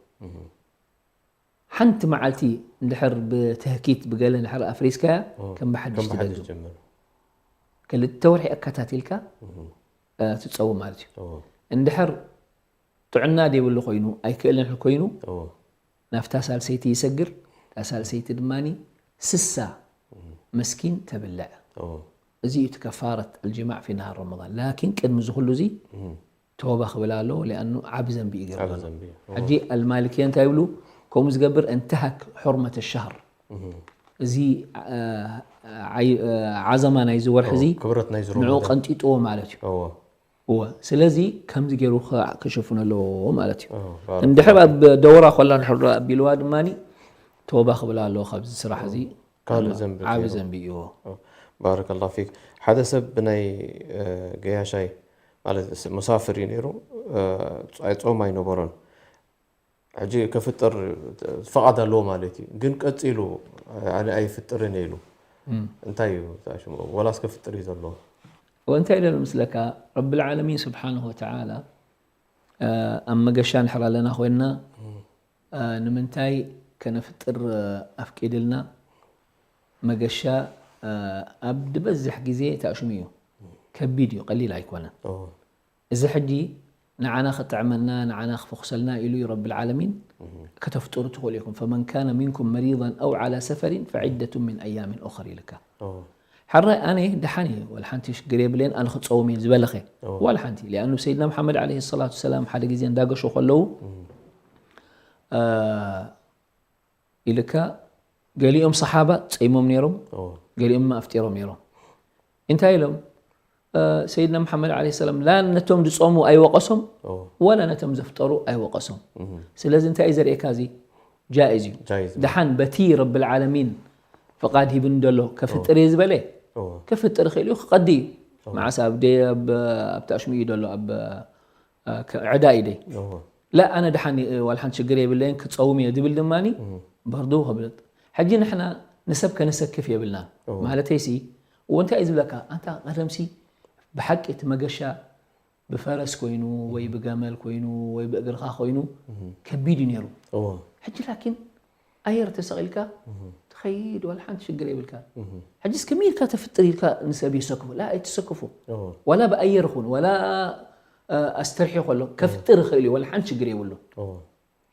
ሓንቲ መዓልቲ እንድሕር ብትህኪት ብገለ እንድሕር ኣፍሪስካያ ከም ብሓድሽ ከም ብሓድሽ ትደግም። ጀምር። ክልተ ወርሒ ኣከታቲልካ እ፣ ትፀውም ማለት እዩ። እዎ። እንድሕር ጥዕና ደይብሉ ኮይኑ ኣይክእልን ኮይኑ እዎ። ናብታ ሳልሰይቲ ይሰግር። እታ ሳልሰይቲ ድማ ስሳ መስኪን ተብልዕ። እዎ። እዚ እዩ እቲ ከፋረት الجماع في نهار رمضان ላኪን ቅድሚ እዚ ኩሉ እዚ ተወባ ክብል ኣለዎ። ሊኣኑ ዓብ ዘንቢ እዩ ዓብ ገርበና። ዘንቢ እዩ። ሕጂ ኣልማልክያ እንታይ ይብሉ? ከምኡ ዝገብር እንተሃክ حرمة الشهر እዚ ዓ- ዓይ- ዓዘማ ናይዚ ወርሒ እዚ ክብረት ናይዚ ንዑ ረመዳን። ቀንጢጥዎ ማለት እዩ። እዎ። እወ ስለዚ ከምዚ ገይሩ ክሸፍኖ ኣለዎ ማለት እዩ። እዎ፣ ባረክ እንድሕር ኣብ ደወራ ኮላ ንሕር ኣቢልዋ ድማ ተወባ ክብል ኣለዎ ካብዚ ስራሕ እዚ ካልእ ዘንቢ ዓብ ገይሩ። ዘንቢ እዩ። ባረከላሁ ፊክ። ሓደ ሰብ ብናይ እ፣ ገያሻይ ማለት ስ- ሙሳፍር እዩ ነይሩ እ፣ ኣይ ጾም ኣይነበሮን። ሕጂ ከፍጥር ፍቓድ ኣለዎ ማለት እዩ። ግን ቀጺሉ ኣነ ኣይፍጥርን እየ ኢሉ እንታይ እዩ እታ ሽሙ? ወላስ ከፍጥር እዩ ዘለዎ? ወእንታይ ኢለ ምስለካ ረብል ዓለሚን ስብሓንሁ ወተዓላ እ፣ ኣብ መገሻ ንሕር ኣለና ኮይንና እ፣ ንምንታይ ከነፍጥር እ፣ ኣፍቂድልና? መገሻ እ፣ ኣብ ዝበዝሕ ግዜ ታእሹም እዩ። ከቢድ እዩ፣ ቀሊል ኣይኮነን። እዎ። እዚ ሕጂ ንዓና ክጥዕመና ንዓና ክፈኹሰልና ኢሉ እዩ ረብል ዓለሚን ከተፍጥሩ ትኽእሉ ኢኹም። فمن كان منكم مريضا أو على سفر فعدة من أيام أخر ኢልካ። እዎ። ሕራይ ኣነ ደሓን እየ ወላ ሓንቲ ሽግር የብለይን ኣነ ክፀውም እየ ዝበለኸ እዎ። ዋላ ሓንቲ ሊኣኑ ሰይድና መሓመድ ዓለይሂ ሰላቱ ወሰላም ሓደ ግዜ እንዳገሹ ከለዉ እ፣ ኢልካ ገሊኦም ሰሓባ ፀይሞም ነይሮም እዎ። ገሊኦም ኣፍጢሮም ነይሮም። እንታይ ኢሎም እ፣ ሰይድና መሓመድ ዓለይሂ ሰላም ላ ነቶም ዝፀሙ ኣይወቀሶም እዎ። ወላ ነቶም ዘፍጠሩ ኣይወቀሶም። ስለዚ እንታይ እዩ ዘርእየካ እዚ ጃኢዝ እዩ። ጃይዝ። ደሓን በቲ ረብል ዓለሚን ፍቓድ ሂብኒ ደሎ ከፍጥር እየ ዝበለ እዎ። ከፍጥር ይኽእል እዩ ክቐዲ እዩ። መዓስ ኣብ ደ- ኣብ ኣብ ታሽሙ እዩ ደሎ ኣብ እ፣ ከ-፣ ዕዳ እዩ ደይ። እዎ። ላ፣ ኣነ ደሓን እየ፣ ዋላ ሓንቲ ሽግር የብለይን፣ ክጸውም እየ ዝብል ድማኒ እህ። በርዱ ክብለጥ። ሕጂ ንሕና ንሰብ ከነሰክፍ የብልናን። እዎ። ማለተይሲ፣ እዎ፣ እንታይ እዩ ዝብለካ? ኣንታ ቀደምሲ ብሓቂ እቲ መገሻ ብፈረስ ኮይኑ ወይ ብገመል ኮይኑ ወይ ብእግርኻ ኮይኑ እህ። ከቢድ እዩ ነይሩ። እዎ። ሕጂ ላኪን ኣየር ተሰቒልካ እህ። ትኸይድ፣ ዋላ ሓንቲ ሽግር የብልካ። እህ። ሕጂስ ከመይ ኢልካ ተፍጥር ኢልካ ንሰብ የሰክፎ? ላ፣ ኣይትሰክፎ። እዎ። ዋላ ብኣየር ይኹን፣ ዋላ፣ እ፣ ኣስተርሕዮ ከሎ ከፍጥር ይኽእል እዩ፣ ዋላ ሓንቲ ሽግር የብሉ። እዎ።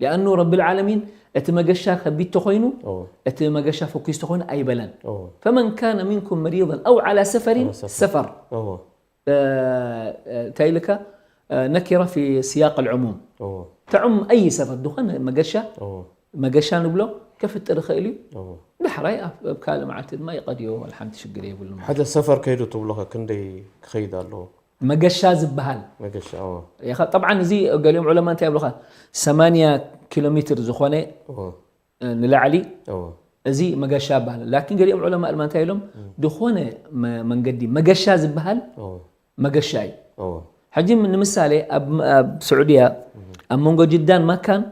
ሊኣኑ ረብል ዓለሚን እቲ መገሻ ከቢድ ተኾይኑ፣ እዎ። እቲ መገሻ ፈኩስ ተኾይኑ ኣይበለን። እዎ። ፈመን ካነ ሚንኩም መሪضን ኣው ዓላ ሰፈሪን፣ ዓላ ሰፈር። ሰፈር። እዎ። እ፣ እ፣ እንታይ ኢልካ? እ፣ ነኪራ ፊ ሲያቅ ልዕሙም። እዎ። ተዕም ኣይ ሰፈር፣ ዝኾነ መገሻ፣ እዎ። መገሻ ንብሎ ከፍጥር ይኽእል እዩ። እዎ። ዳሕራይ ኣብ፣ ኣብ ካልእ መዓልቲ ድማ ይቐድዮ፣ ዋላ ሓንቲ ሽግር የብሉን። ሓደ ሰፈር ከይዱ ትብሎ ኸ ክንደይ ክኸይድ ኣለዎ? መገሻ ዝበሃል። መገሻ፣ እዎ። ኢኻ፣ ጠብዓን እዚ ገሊኦም ዑለማ እንታይ ይብሉኻ? ሰማንያ ኪሎ ሜትር ዝኾነ፣ እዎ። እ፣ ንላዕሊ እዎ። እዚ መገሻ ይበሃል። ላኪን ገሊኦም ዑለማ ድማ እንታይ ኢሎም? እም። ዝኾነ መ-፣ መንገዲ መገሻ ዝበሃል እዎ። መገሻ እዩ። እዎ። ሕጂ ንምሳሌ ኣብ፣ ኣብ ስዑድያ እም። ኣብ መንጎ ጅዳን ማካን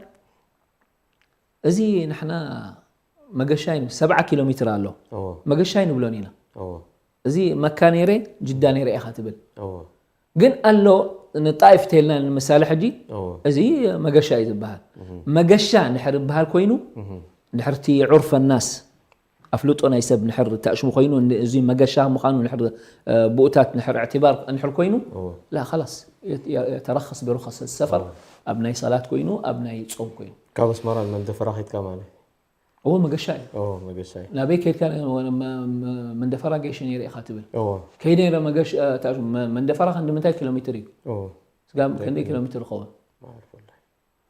እዚ ንሕና መገሻ እዩ፣ ሰብዓ ኪሎ ሜትር ኣሎ። እዎ። መገሻ ኣይንብሎን ኢና። እዎ። እዚ መካ ነይረ፣ ጅዳ ነይረ ኢኻ ትብል። እዎ። ግን ኣሎ፣ ንጣይፍ ተልና ንምሳሌ ሕጂ፣ እዎ። እዚ መገሻ እዩ ዝበሃል። እህ። መገሻ እንድሕር ዝበሃል ኮይኑ፣ እህ። እንድሕር እቲ ዑርፈ ናስ፣ ኣፍልጦ ናይ ሰብ እንድሕር ተኣሽሙ ኮይኑ፣ ን-፣ እዚ መገሻ ምዃኑ እንድሕር፣ እ፣ ብኡታት እንድሕር እዕትባር እንድሕር ኮይኑ፣ እዎ። ላ፣ ኸላስ፣ የት-፣ የ-፣ የተረኸስ ብሩኸስ ሰፈር፣ እዎ። ኣብ ናይ ሰላት ኮይኑ፣ ኣብ ናይ ጾም ኮይኑ። ካብ ኣስመራ ንመንደፈራ ኸይድካ ማለት? እዎ፣ መገሻ እዩ። እዎ፣ መገሻ እዩ። ናበይ ከይድካ ነ-፣ መ-፣ መ-፣ መንደፈራ ገይሸ ነይረ ኢኻ ትብል። እዎ። ከይደ ነይረ መገሽ-፣ እ፣ ታ-፣ መ-፣ መንደፈራ ክንዲ ምንታይ ኪሎ ሜትር እዩ? እዎ። ስጋብ ክንደይ ኪሎ ሜትር ይኸውን? ማዕርፍ ወላሂ።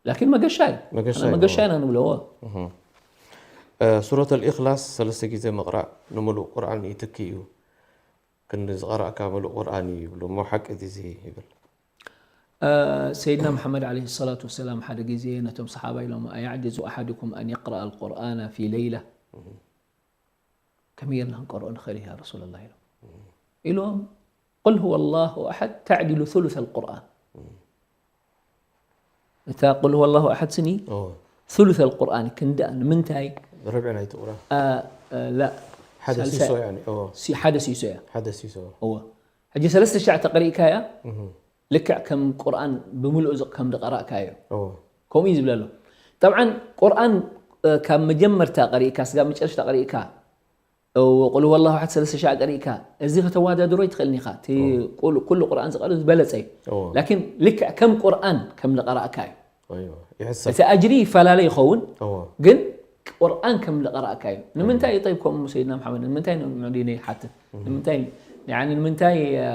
ላኪን መገሻ እዩ። መገሻ ኣነ እዩ፣ መገሻ እዎ። ኢና ንብሎ፣ እዎ። እህ። እ፣ ሱረት ኣልኢኽላስ ሰለስተ ግዜ ምቕራእ ንምሉእ ቁርኣን ይትኪ እዩ። ክንዲ ዝቐራእካ ምሉእ ቁርኣን እዩ ይብሉ። እሞ ሓቂ ድዩ እዚ ይብል? እ፣ ሰይድና መሓመድ ዓለይሂ ሰላቱ ወሰላም ሓደ ግዜ ነቶም ሰሓባ ኢሎም፣ "ኣያዕጅዙ ኣሓዱኩም ኣን የቅረአ ኣልቁርኣነ ፊ ለይላ?" እህ። ከመይ ጌርና ክንቀርኦ ንኽእል ያ ረሱለላህ ኢሎም። እህ። ኢሎም፣ "ቁል ሁወ ላሁ ኣሐድ ተዕዲሉ ሱሉሰ ኣልቁርኣን." እህ። እታ ቁል ሁወ ላሁ ኣሐድ ስኒ፣ እዎ። ሱሉሰ ኣልቁርኣን ክንድኣ ንምንታይ? ርብዒ ናይቲ ቁርኣን። ኣ፣ እ፣ ላ። ሓደ ሳልሳይ ሲሶ ያኒ፣ እዎ። ሲ-፣ ሓደ ሲሶ እያ። ሓደ ሲሶ። እዎ። ሕጂ ሰለስተ ሻዕ ተቐሪእካያ፣ እህ። ልክዕ ከም ቁርኣን ብምሉኡ ዝ-፣ ከም ዝቐራእካዮ። እዎ። ከምኡ እዩ ዝብለሎ። ጠብዓን ቁርኣን፣ እ፣ ካብ መጀመርታ ቀሪእካ፣ ስጋብ መጨረሽታ ቀሪእካ፣ እዎ፣ ቁል ሁወ ላሁ ኣሐድ ሰለስተ ሻዕ ቀሪእካ፣ እዚ ከተወዳድሮ ኣይትኽእልን ኢኻ። እቲ እዎ። ቁል-፣ ኩሉ ቁርኣን ዝቐርእ ዝበለጸ እዩ። እዎ። ላኪን ልክዕ ከም ቁርኣን ከም ዝቐራእካ እዩ። ኣይዋ፣ ይሕሰብ። እቲ ኣጅሪ ይፈላለ ይኸውን፣ እዎ። ግን ቁርኣን ከም ዝቐራእካ እዩ። ንምንታይ እዩ ጠይብ ከምኡ ሰይድና መሓመድ? ንምንታይ ን-፣ ንዕኡ ዘይሓትት? እህ። ንምንታይ፣ ያኒ ንምንታይ፣ አ፣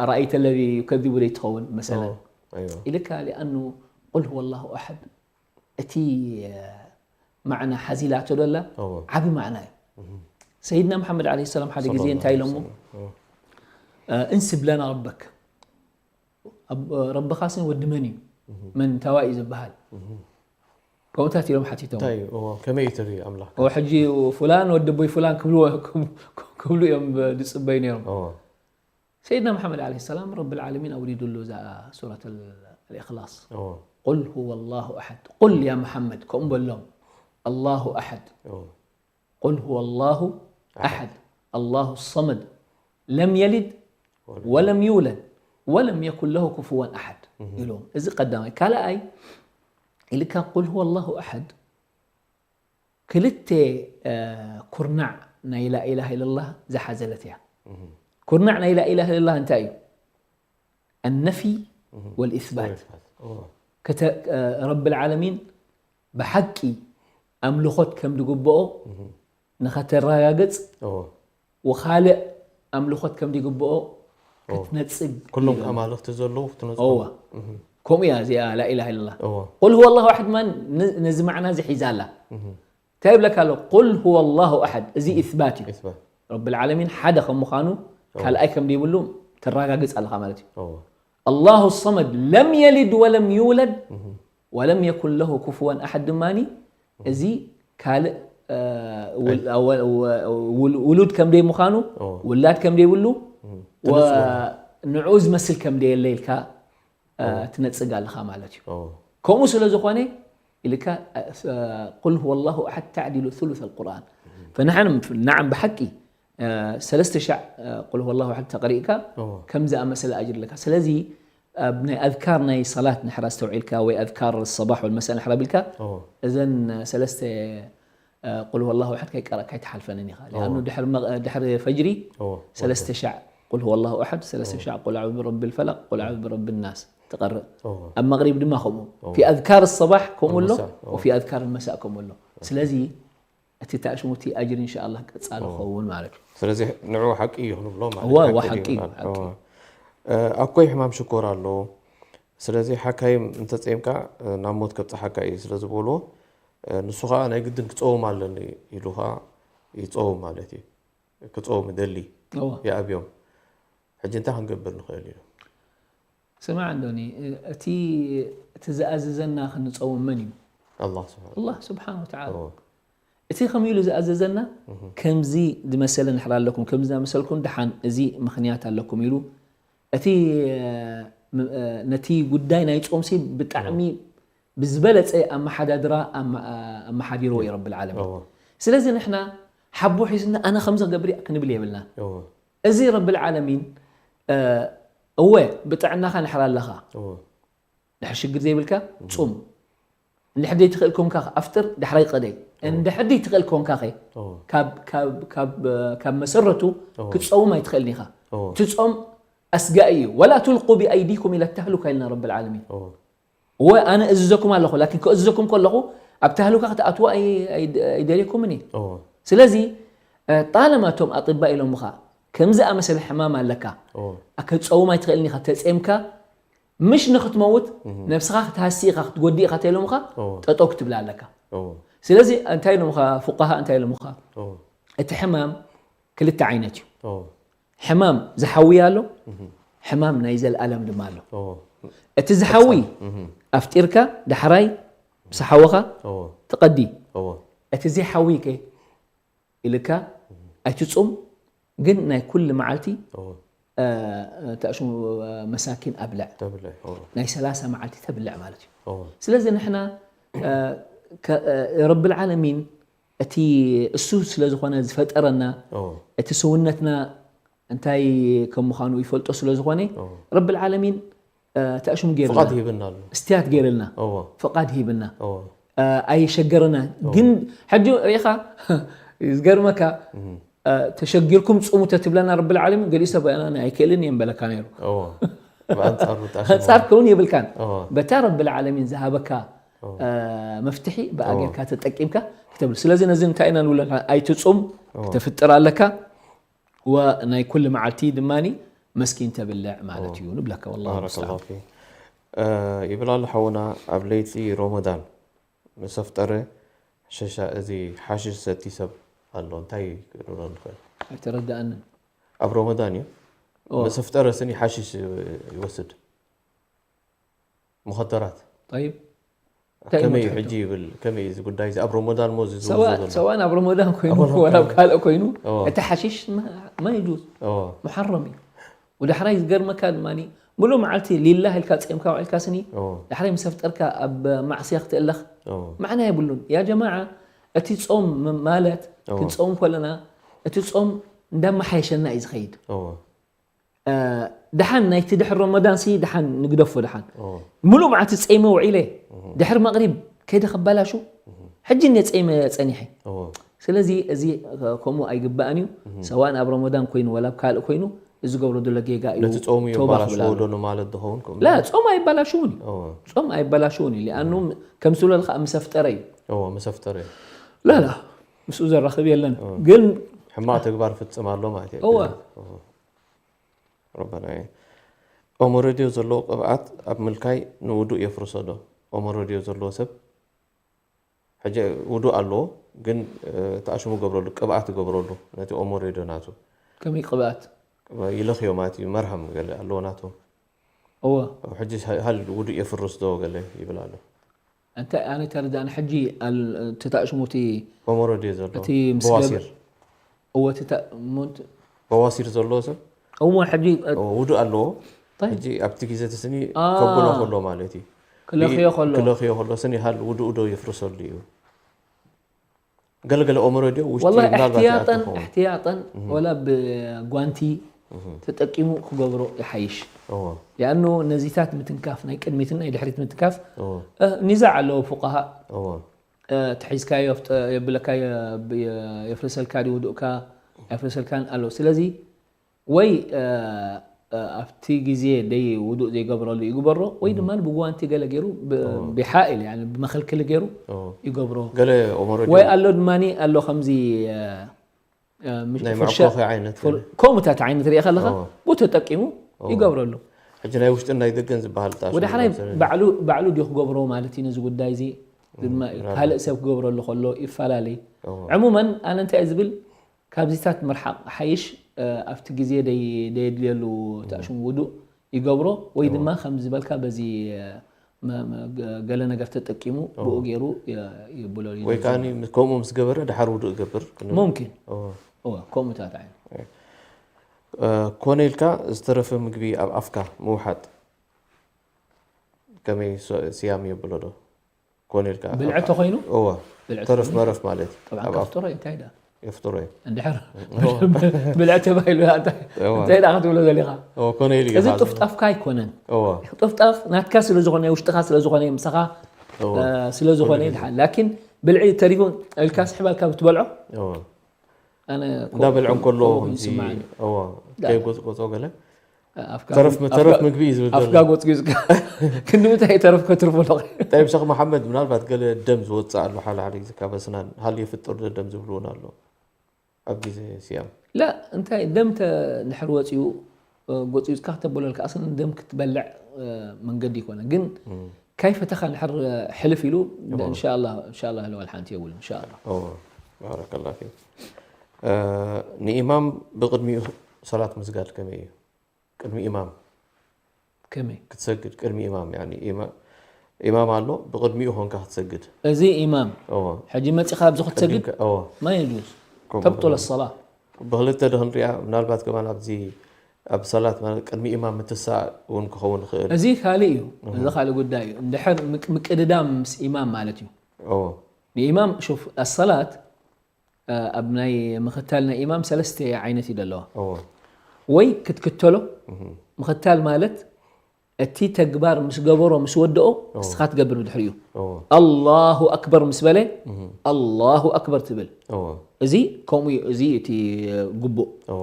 ኣራኣይተ ለዚ ዩከዚቡ ዘይትኸውን መሰለን? እዎ፣ ኣይዋ። ኢልካ፣ ሊኣኑ ቁል ሁወ ላሁ ኣሐድ እቲ፣ እ፣ ማዕና ሓዚላቶ ደላ እዎ። ዓቢ ማዕና እዩ። እህ። ሰይድና መሓመድ ዓለይሂ ሰላም ሓደ ግዜ ሰለላሁ እንታይ ኢሎሞ? ዐለይሂ ወሰለም። እዎ። እ፣ "እንስብ ለና ረበክ። ኣብ-፣ ረብኻሲ ወዲ መን እዩ? እህ። መን ታዋይ እዩ ዝበሃል?" እህ። ከምኡታት ኢሎም ሓቲቶም። እንታይ እዩ? እዎ፣ ከመይ እዩ ትርኢ ኣምላኽ? እዎ፣ ሕጂ ፍላን ወዲ ኣቦይ ፍላን ክብሉ፣ ክብሉ እዮም ዝጽበዩ ነይሮም። እዎ። ሰይድና መሓመድ ዓለይሂ ሰላም ረብል ዓለሚን ኣውሪዱሉ እዛ ሱረት ኣል-፣ ኣልኢኽላስ። እዎ። ቁል ሁወ ላሁ ኣሐድ። ቁል ያ መሓመድ፣ ከምኡ በሎም። ኣላሁ ኣሐድ። እዎ። ቁል ሁወ ላሁ ኣሐድ። ኣሐድ። ኣላሁ ሰመድ። ለም የሊድ ወለም ወለም ዩለድ ወለም የኩን ለሁ ኩፍወን ኣሐድ እህ። ኢሎም። እዚ ቀዳማይ። ካልኣይ፣ ኢልካ ቁል ሁወ ላሁ ኣሐድ ክልተ፣ እ፣ ኩርናዕ ናይ ላኢላሃ ኢለላህ ዝሓዘለት እያ። እህ። ኩርናዕ ናይ ላኢላሃ ኢለላህ እንታይ እዩ? ኣነፊ እህ። ወልኢስባት። ወልኢስባት። እዎ። ከተ-፣ እ፣ ረብል ዓለሚን ብሓቂ ኣምልኾት ከም ዝግብኦ እህ። ንኸተረጋግጽ እዎ። ወኻልእ ኣምልኾት ከም ዘይግብኦ እዎ። ክትነጽግ ኩሎም ይብለና። ኣማልኽቲ ዘለዉ ክትነጽጎም። እዋ። እህ። ከምኡ እያ እዚኣ ላኢላሃ ኢለላህ። እዎ። ቁል ሁወ ላሁ ኣሐድ ማን ን-፣ ነዚ ማዕና እዚ ሒዛ ኣላ። እህ። እንታይ ይብለካ ኣሎ? ቁል ሁወ ላሁ ኣሐድ። እዚ እህ። ኢስባት እዩ። ኢስባት። ረብል ዓለሚን ሓደ ከም ምዃኑ እዎ። ካልኣይ ከም ዘይብሉ ተረጋግጽ ኣለኻ ማለት እዩ። እዎ። ኣላሁ ሰመድ ለም የሊድ ወለም ዩውለድ እህ። ወለም የኩን ለሁ ኩፍወን ኣሐድ ድማኒ እህ። እዚ ካልእ፣ እ፣ ውል-፣ ኣይ። ወ-፣ ወ-፣ ውል-፣ ውሉድ ከም ደይ ምዃኑ፣ ኦ። ውላድ ከም ደይብሉ፣ እም። ወ-፣ ተነጽሎ። ንዕኡ ዝመስል ከም ደየለ ኢልካ ትነጽግ ኣለኻ ማለት እዩ። ከምኡ ስለ ዝኾነ ኢልካ ቁል ሁወ ላሁ ኣሓድ ተዕዲሉ ثሉث القرآن። ፈንሕና ናዓም ብሓቂ ሰለስተ ሻዕ ቁል ሁወ ላሁ ኣሓድ ተቕሪእካ ከም ዝኣመሰለ ኣጅር ኣለካ። ስለዚ ኣብ ናይ ኣዝካር ናይ ሰላት ንሕራ ኣስተውዒልካ ወይ ኣዝካር ሰባሕ ወልመሳእ ንሕራ ቢልካ እዘን ሰለስተ ቁል ሁወ ላሁ ኣሓድ ከይቀረእካ ኣይትሓልፈንን ኢኻ። ሊኣኑ ድሕሪ ፈጅሪ ሰለስተ ሻዕ ቁል ሁወ ላሁ ኣሓድ፣ ሰለስተ ሻዕ ቁል ኣዑዙ ብረቢ ልፈለቅ፣ ቁል ኣዑዙ ብረቢ ናስ ትቐርእ። ኣብ መቕሪብ ድማ ከምኡ ፊ ኣዝካር ሰባሕ ከምኡ ኣሎ፣ ወፊ ኣዝካር መሳእ ከምኡ ኣሎ። ስለዚ እቲ ታእሽሙቲ ኣጅር እንሻ ኣላህ ቀጻሊ ክኸውን ማለት እዩ። ስለዚ ንዑ ሓቂ እዩ ክንብሎ ማለት እዋ፣ እዩ። እዋ፣ ሓቂ ሓቂ እዩ፣ እዩ። ሓቂ። ኣኮይ ሕማም ሽኮር ኣለዎ። ስለዚ ሓካይም እንተጸይምካ ናብ ሞት ከብጽሓካ እዩ ስለ ዝበልዎ ንሱ ኸዓ ናይ ግድን ክጸውም ኣለኒ ኢሉ ኸዓ ይጸውም ማለት እዩ። ክጸውም ይደሊ እዋ። ይኣብዮም። ሕጂ እንታይ ክንገብር ንኽእል እዩ? ስማዕ እንዶኒ፣ እቲ እቲ ዝኣዘዘና ክንጸውም መን እዩ? ኣላህ ስብሓን ኣላህ ስብሓን ወተዓላ። እዎ። እቲ ከምኡ ኢሉ ዝኣዘዘና ከምዚ ዝመሰለ ንሕር ኣለኩም፣ ከምዚ ዝኣመሰልኩም ደሓን እዚ ምኽንያት ኣለኩም ኢሉ እቲ ነቲ ጉዳይ ናይ ጾምሲ ብጣዕሚ ብዝበለጸ ኣመሓዳድራ ኣመሓዲርዎ እዩ ረብል ዓለሚን። ስለዚ ንሕና ሓቦ ሒዝና ኣነ ከምዚ ክገብር እየ ክንብል የብልና። እዚ ረብል ዓለሚን እወ ብጥዕናኻ ንሕር ኣለኻ፣ ድሕር ሽግር ዘይብልካ ጹም፣ እንድሕር ዘይትኽእል ኮንካ ኣፍጥር፣ ዳሕራይ ቅደይ። እንድሕር ዘይትኽእል ኮንካ ኸ ካብ መሰረቱ ክትጸውም ኣይትኽእልን ኢኻ። እቲ ጾም ኣስጋኢ እዩ። ወላ ቱልቁ ብኣይዲኩም ኢለ ተህሉካ ኢልና ረብል ዓለሚን። እወ ኣነ እዝዘኩም ኣለኹ፣ ላኪን ከእዝዘኩም ከለኹ ኣብ ተህሉካ ክትኣትዋ ኣይደልየኩምን እየ። ስለዚ ጣለማ እቶም ኣጢባ ኢሎምኻ ከምዚ ኣመሰለ ሕማም ኣለካ፣ ከትጸውም ኣይትኽእልን ኢኻ፣ ተጼምካ ምሽ ንኽትመውት ነብስኻ ክትሃሲ ኢኻ ክትጎዲ ኢኻ ተኢሎምኻ ጠጠው ክትብላ ኣለካ። ስለዚ እንታይ ኢሎምኻ ፉቃሃ እንታይ ኢሎምኻ? እቲ ሕማም ክልተ ዓይነት እዩ። ሕማም ዝሓዊ ኣሎ፣ ሕማም ናይ ዘልኣለም ድማ ኣሎ። እቲ ዝሓዊ ኣፍጢርካ ዳሕራይ ምስ ሓወኻ ትቐዲ። እቲ ዘይሓዊ ከ ኢልካ ኣይትጹም፣ ግን ናይ ኩሉ መዓልቲ ተእሽሙ መሳኪን ኣብልዕ። ናይ ሰላሳ መዓልቲ ተብልዕ ማለት እዩ። ስለዚ ንሕና ረብል ዓለሚን እቲ እሱ ስለ ዝኾነ ዝፈጠረና እቲ ሰውነትና እንታይ ከም ምዃኑ ይፈልጦ ስለ ዝኾነ ረብል ዓለሚን ተእሽሙ ገይርና፣ ፍቓድ ሂብና ኣሎ። እስትያት ገይርልና፣ ፍቓድ ሂብና፣ ኣይሸገረና። ግን ሕጂ ሪኢኻ ዝገርመካ ተሸጊርኩም ጽሙ ተትብለና ረብል ዓለሚን ገሊኡ ሰብ ኣነ ኣይክእልን እየ ምበለካ ነይሩ። ኣንጻር ክኸውን የብልካን። በታ ረብል ዓለሚን ዝሃበካ መፍትሒ ብኣ ጌርካ ተጠቂምካ ክተብል። ስለዚ ነዚ እንታይ ኢና ንብለካ? ኣይትጹም፣ ክተፍጥር ኣለካ። ወናይ ኩሉ መዓልቲ ድማ መስኪን ተብልዕ ማለት እዩ ንብለካ። ወላሁ ሙስተዓን። ይብል ኣሎ ሓውና፣ ኣብ ለይቲ ሮመዳን ምስ ኣፍጠረ ሸሻ፣ እዚ ሓሽሽ ዝሰቲ ሰብ ኣሎ፣ እንታይ ክንብሎ ንኽእል? ኣይተረድኣንን። ኣብ ሮመዳን እዩ። ምስ ኣፍጠረ ስኒ ሓሽሽ ይወስድ። ሙኸደራት። ጠይብ። ከመይ እዩ ሕጂ ይብል፣ ከመይ እዩ እዚ ጉዳይ እዚ ኣብ ሮሞዳን ሞ እዚ ዝውዞ ዘሎ? ሰዋን ኣብ ሮሞዳን ኮይኑ ወላ ኣብ ካልእ ኮይኑ እቲ ሓሽሽ ማ ይጁዝ፣ ሙሓረም እዩ። ወዳሕራይ ዝገርመካ ድማ ሙሉእ መዓልቲ ሊላህ ኢልካ ጸምካ ውዒልካ ስኒ ዳሕራይ ምስ ኣፍጠርካ ኣብ ማዕስያ ክትእለኽ ማዕና የብሉን። ያ ጀማዓ፣ እቲ ጾም ማለት ክንጾም ከለና እቲ ጾም እንዳመሓየሸና እዩ ዝኸይድ። ደሓን ናይቲ ድሕሪ ሮሞዳን ሲ ደሓን ንግደፎ። ደሓን ሙሉእ መዓልቲ ጸይመ ውዒለ ድሕሪ መቕሪብ ከይደ ከባላሹ ሕጂ እነ ጸይመ ጸኒሐ። ስለዚ እዚ ከምኡ ኣይግባእን እዩ። ሰዋን ኣብ ሮሞዳን ኮይኑ ወላ ኣብ ካልእ ኮይኑ እዚ ገብሮ ዘሎ ጌጋ እዩ። ነቲ ጾሙ ተውባ የባላሽዎ ክብል ኣሎ። ዶ ንማለት ዝኸውን ከምኡ? ላ ጾም ኣይባላሽውን እዩ። ጾም ኣይባላሽውን እዩ። ሊኣኑ ከም ዝብለልካ ምስ ኣፍጠረ እዩ። ምስ ኣፍጠረ እዩ። ላላ ምስኡ ዘራኽብ የለን። ግን ሕማቕ ተግባር ፍጽም ኣሎ ማለት እዩ። እወ። ረበና እዩ። ኦሞ ሬድዮ ዘለዎ ቅብኣት ኣብ ምልካይ ንውዱእ የፍርሶ ዶ? ኦሞ ሬድዮ ዘለዎ ሰብ ሕጂ ውዱእ ኣለዎ፣ ግን ተኣሽሙ ገብረሉ፣ ቅብኣት ገብረሉ ነቲ ኦሞ ሬድዮ ናቱ። ከመይ ቅብኣት? ይለኽዮ ማለት እዩ፣ መርሃም ገለ ኣለዎ ናቱ። እወ። ሕጂ ሃል ውዱእ የፍርስ ዶ ገለ ይብል ኣሎ። እንታይ ኣነ ተረዳእኒ ሕጂ ተታእሽሙ እቲ ኦሞ ሬድዮ ዘሎ እቲ ምስ በዋሲር። እወ፣ እቲ ታ-፣ ሞንት-፣ በዋሲር ዘለዎ ሰብ እወ፣ ሕጂ፣ እወ፣ ውዱእ ኣለዎ፣ طيب. ሕጂ ኣብቲ ግዜ እቲ ስኒ آه. ከብሎ ከሎ ማለት እዩ ክለኽዮ ከሎ ክለኽዮ ከሎ ስኒ ሃል ውድኡ ዶ የፍርሰሉ እዩ? ገለገለ ኦመሮ ድዮ ውሽጢ والله ምናልባት احتياطا ይኣትዎ። احتياطا ولا ብጓንቲ ተጠቂሙ ክገብሮ ይሓይሽ። እዎ لأنه ነዚታት ምትንካፍ ናይ ቅድሚትን ናይ ድሕሪት ምትንካፍ እዎ እ፣ ኒዛዕ ኣለዎ ፉቃሃ እዎ እ፣ ተሒዝካዮ የፍጥ- የብለካ የ- የ- የፍርሰልካ ድዩ ውዱእካ ኣይፍርሰልካን ኣለዎ። ስለዚ ወይ እ፣ እ፣ ኣብቲ ግዜ ደይ ውዱእ ዘይገብረሉ ይግበሮ ወይ ድማ ብጓንቲ ገለ ገይሩ ብ- ብሓእል يعني ብመኸልክሊ ገይሩ እዎ ይገብሮ ገለ ኦመሮ ድዮ ወይ ኣሎ ድማ ኣሎ ከምዚ እ፣ እ፣ ምሽ- ናይ ፍርሸ- መዕኮኺ ዓይነት ፍር- ከምኡታት ዓይነት ሪኢ ከለኻ እዎ ብኡ ተጠቂሙ ይገብረሉ። ሕጂ ናይ ውሽጥን ናይ ደገን ዝበሃል ጣሽ ወደ ሓላይ ባዕሉ ባዕሉ ድዩ ክገብሮ ማለት እዩ ነዚ ጉዳይ እዚ ድማ እዩ ካልእ ሰብ ክገብረሉ ከሎ ይፈላለይ። እዎ ዕሙመን ኣነ እንታይ እየ ዝብል ካብዚታት ምርሓቕ ሓይሽ እ፣ ኣብቲ ግዜ ደይ- ደየድልየሉ ተእሽሙ ውዱእ ይገብሮ ወይ ድማ ከም ዝበልካ በዚ እ፣ መ- መ- ገ- ገለ ነገር ተጠቂሙ ብኡ ገይሩ የ- ይብለሉ እዩ። ወይ ከዓኒ ምስ- ከምኡ ምስ ገበረ ድሓር ውዱእ ይገብር ሙምኪን እዎ እወ ከምኡታት ዓይነት እ፣ ኮነ ኢልካ ዝተረፈ ምግቢ ኣብ ኣፍካ ምውሓጥ ከመይ ሶ- ስያም የብሎ ዶ? ኮነ ኢልካ ኣብ- ብልዒ ተኾይኑ እዎ ብልዒ ተረፍ ተኾይኑ መረፍ ማለት እዩ طبعا ኣብ ኣፍ ከፍጥሮ እንታይ ዳ የፍጥሮ እዩ እንድሕር ብልዒ ተባሂሉ እንታይ እዎ እንታይ ዳ ክትብሎ ዘሊኻ እዎ ኮነ ኢሉ እዚ ይሓዝ ጥፍጣፍካ ኣይኮነን። እዎ ጥፍጣፍ ናትካ ስለ ዝኾነ ውሽጥኻ ስለ ዝኾነ ምሳኻ እዎ እ፣ ስለ ዝኾነ ይድሓን ላኪን ብልዒ ተሪፉ ኢልካ ስሕባልካ ብትበልዖ እዎ ኣነ እንዳበልዖ እንከሎ ከምኡ ከምዚ ይስምዓኒ። እዎ ዳ። ከይጎፅጎፆ ገለ ኣፍካ ተረፍ ኣፍካ- ተረፍ ምግቢ እዩ ዝብል ዘሎ ኣፍካ ጎፅጊዝካ ክንዲ ምንታይ ተረፍ ከትርፎ ኣለኹ طيب ሸኽ መሓመድ ምናልባት ገለ ደም ዝወፅእ ኣሎ ሓለ ሓደ ግዜ ካብ ኣስናን ሃል የፍጥር ዶ ደም ዝብሉ እውን ኣሎ ኣብ ግዜ ስያም ላ እንታይ ደም ተ- እንድሕር ወፂኡ እ፣ ጎፅጊዝካ ክተበለልካ ኣስን ደም ክትበልዕ እ፣ መንገዲ ይኮነ ግን ካይፈተኻ እንድሕር እ፣ ሕልፍ ኢሉ እንሻላ እንሻላ ህለዋል ሓንቲ የብሉ እንሻላ እዎ ባረከላ ፊክ ንኢማም ብቅድሚኡ ሰላት ምስጋድ ከመይ እዩ ቅድሚ ኢማም ከመይ ክትሰግድ ቅድሚ ኢማም ያኒ ኢማ- ኢማም ኣሎ ብቅድሚኡ ኮንካ ክትሰግድ እዚ ኢማም እዎ ሕጂ መፂኻ ኣብዚ ክትሰግድ ቅድሚካ- እዎ ما يجوز ከምኡ تبطل ከሆነ- الصلاة ብክልተ ዶ ክንሪኣ ምናልባት ከማን ኣብዚ ኣብ ሰላት ማለት ቅድሚ ኢማም ምትሳእ እውን ክኸውን ይኽእል እዚ ካልእ እዩ። እዚ ካልእ ጉዳይ እዩ። እንድሕር ምቅ- ምቅድዳም ምስ ኢማም ማለት እዩ። እዎ ንኢማም ሹፍ ኣሰላት ኣብ ናይ ምኽታል ናይ ኢማም ሰለስተ ዓይነት እዩ ዘለዋ። እዎ ወይ ክትክተሎ ምኽታል ማለት እቲ ተግባር ምስ ገበሮ ምስ ወደኦ እስኻ ትገብር ብድሕሪኡ እዎ ኣላሁ ኣክበር ምስ በለ ኣላሁ ኣክበር ትብል። እዎ እዚ ከምኡ እዩ። እዚ እቲ ግቡእ። እዎ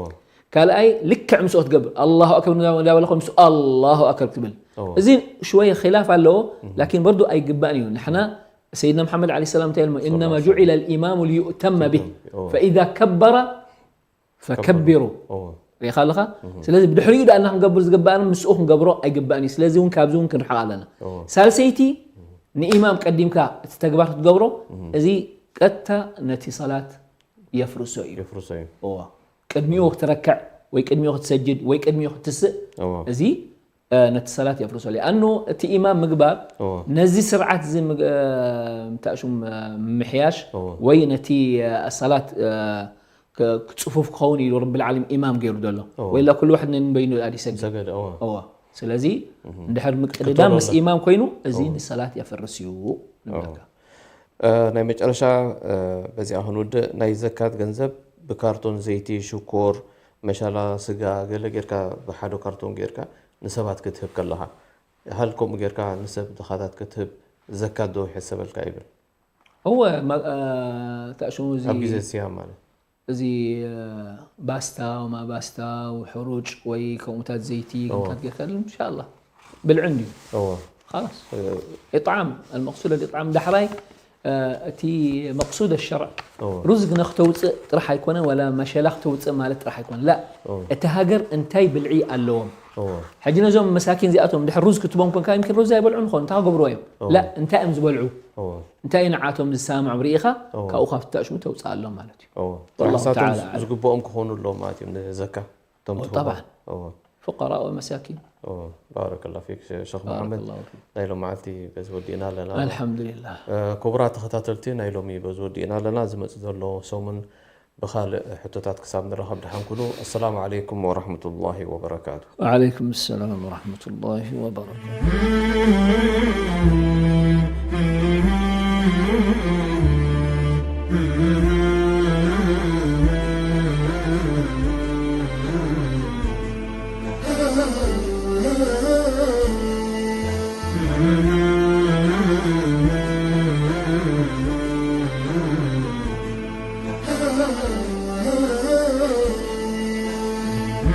ካልኣይ ልክዕ ምስኦ ትገብር ኣላሁ ኣክበር እንዳበለ ምስ ኣላሁ ኣክበር ትብል። እዎ እዚ ሽወየ ኺላፍ ኣለዎ ላኪን በርዱ ኣይግባእን እዩ። ንሕና ሰይድና መሓመድ ዓለይሂ ሰላም እንታይ ኢሎሞ? إنما جعل الإمام ليؤتم به እዎ فإذا كبر فكبروا እዎ ሪኢኻ ኣለኻ። ስለዚ ብድሕሪኡ ዳኣ እና ክንገብር ዝግባእና ምስኡ ክንገብሮ ኣይግባእን እዩ። ስለዚ እውን ካብዚ እውን ክንርሕቕ ኣለና። እዎ ሳልሰይቲ ንኢማም ቀዲምካ እቲ ተግባር ክትገብሮ እዚ ቀጥታ ነቲ ሰላት የፍርሶ እዩ። የፍርሶ እዩ እዎ ቅድሚኡ ክትረክዕ ወይ ቅድሚኡ ክትሰጅድ ወይ ቅድሚኡ ክትስእ እዎ እዚ እ፣ ነቲ ሰላት የፍርሶ። لأنه እቲ ኢማም ምግባር እዎ ነዚ ስርዓት እዚ ምግ- እ፣ እንታይ ሽም እ፣ ምምሕያሽ እዎ ወይ ነቲ እ፣ ሰላት እ፣ ክ- ጽፉፍ ክኸውን ኢሉ ረብል ዓለሚን ኢማም ገይሩ ዘሎ እዎ። ወላ ኩሉ ዋሕድ ነንበይኑ ዳኣ ይሰግድ ሰገድ እዎ እዎ ስለዚ እንድሕር ምቅድዳም ክትከተሎ ምስ ኣለካ። ኢማም ኮይኑ እዚ ንሰላት የፍርስ እዩ ንብለካ። እ፣ ናይ መጨረሻ እ፣ በዚኣ ክንውድእ ናይ ዘካት ገንዘብ ብካርቶን ዘይቲ ሽኮር መሻላ ስጋ ገለ ጌርካ ብሓደ ካርቶን ጌርካ ንሰባት ክትህብ ከለኻ ሃል ከምኡ ጌርካ ንሰብ ድኻታት ክትህብ ዘካት ዶ ይሕሰበልካ ይብል እወ ማ- እ፣ እንታይ ሽሙ እዚ ኣብ ግዜ ስያም ማለት እዚ እ፣ ባስታ ወማ ባስታ ወሕሩጭ ወይ ከምኡታት ዘይቲ ከምታት ጌርካ ኢንሻላ ብልዒ እንድዩ እዎ خلاص إطعام المقصود الإطعام ዳሕራይ እ፣ እቲ መቅሱድ ሸርዕ እዎ ሩዝግ ነክተውፅእ ጥራሕ ኣይኮነን ወላ መሸላ ክተውፅእ ማለት ጥራሕ ኣይኮነን ላ እዎ እቲ ሃገር እንታይ ብልዒ ኣለዎም እዎ ሕጂ ነዞም መሳኪን እዚኣቶም ድሕር ሩዝ ክትቦም ኮንካ ይምኪን ሩዝ ኣይበልዑ ንኾኑ እንታይ ክገብርዎ እዮም እዎ ላ እንታይ እዮም ዝበልዑ እዎ እንታይ ንዓቶም ዝሰማምዖም ርኢኻ ካብኡ ካብቲ ተዕሽሙ ተውፅእ ኣሎም ማለት እዩ እዎ والله ራሕሳቶም تعالى أعلم. ዝግብኦም ክኾኑ ኣለዎም ማለት እዮም ንዘካ እቶም ትህቦም። طبعا. እዎ فقراء ومساكين እዎ ባረከላ ፊክ ሸኽ بارك መሓመድ الله فيك ናይ ሎም መዓልቲ በዚ ወዲእና ኣለና الحمد لله እ፣ ክቡራት ተኸታተልቲ ናይ ሎሚ በዚ ወዲእና ኣለና ዝመፅእ ዘሎ ሰሙን ብኻልእ ሕቶታት ክሳብ ንራኸብ ደሓን ኩኑ። ኣሰላሙ ዓለይኩም ወራህመቱላሂ ወበረካቱ። وعليكم السلام ورحمة الله وبركاته.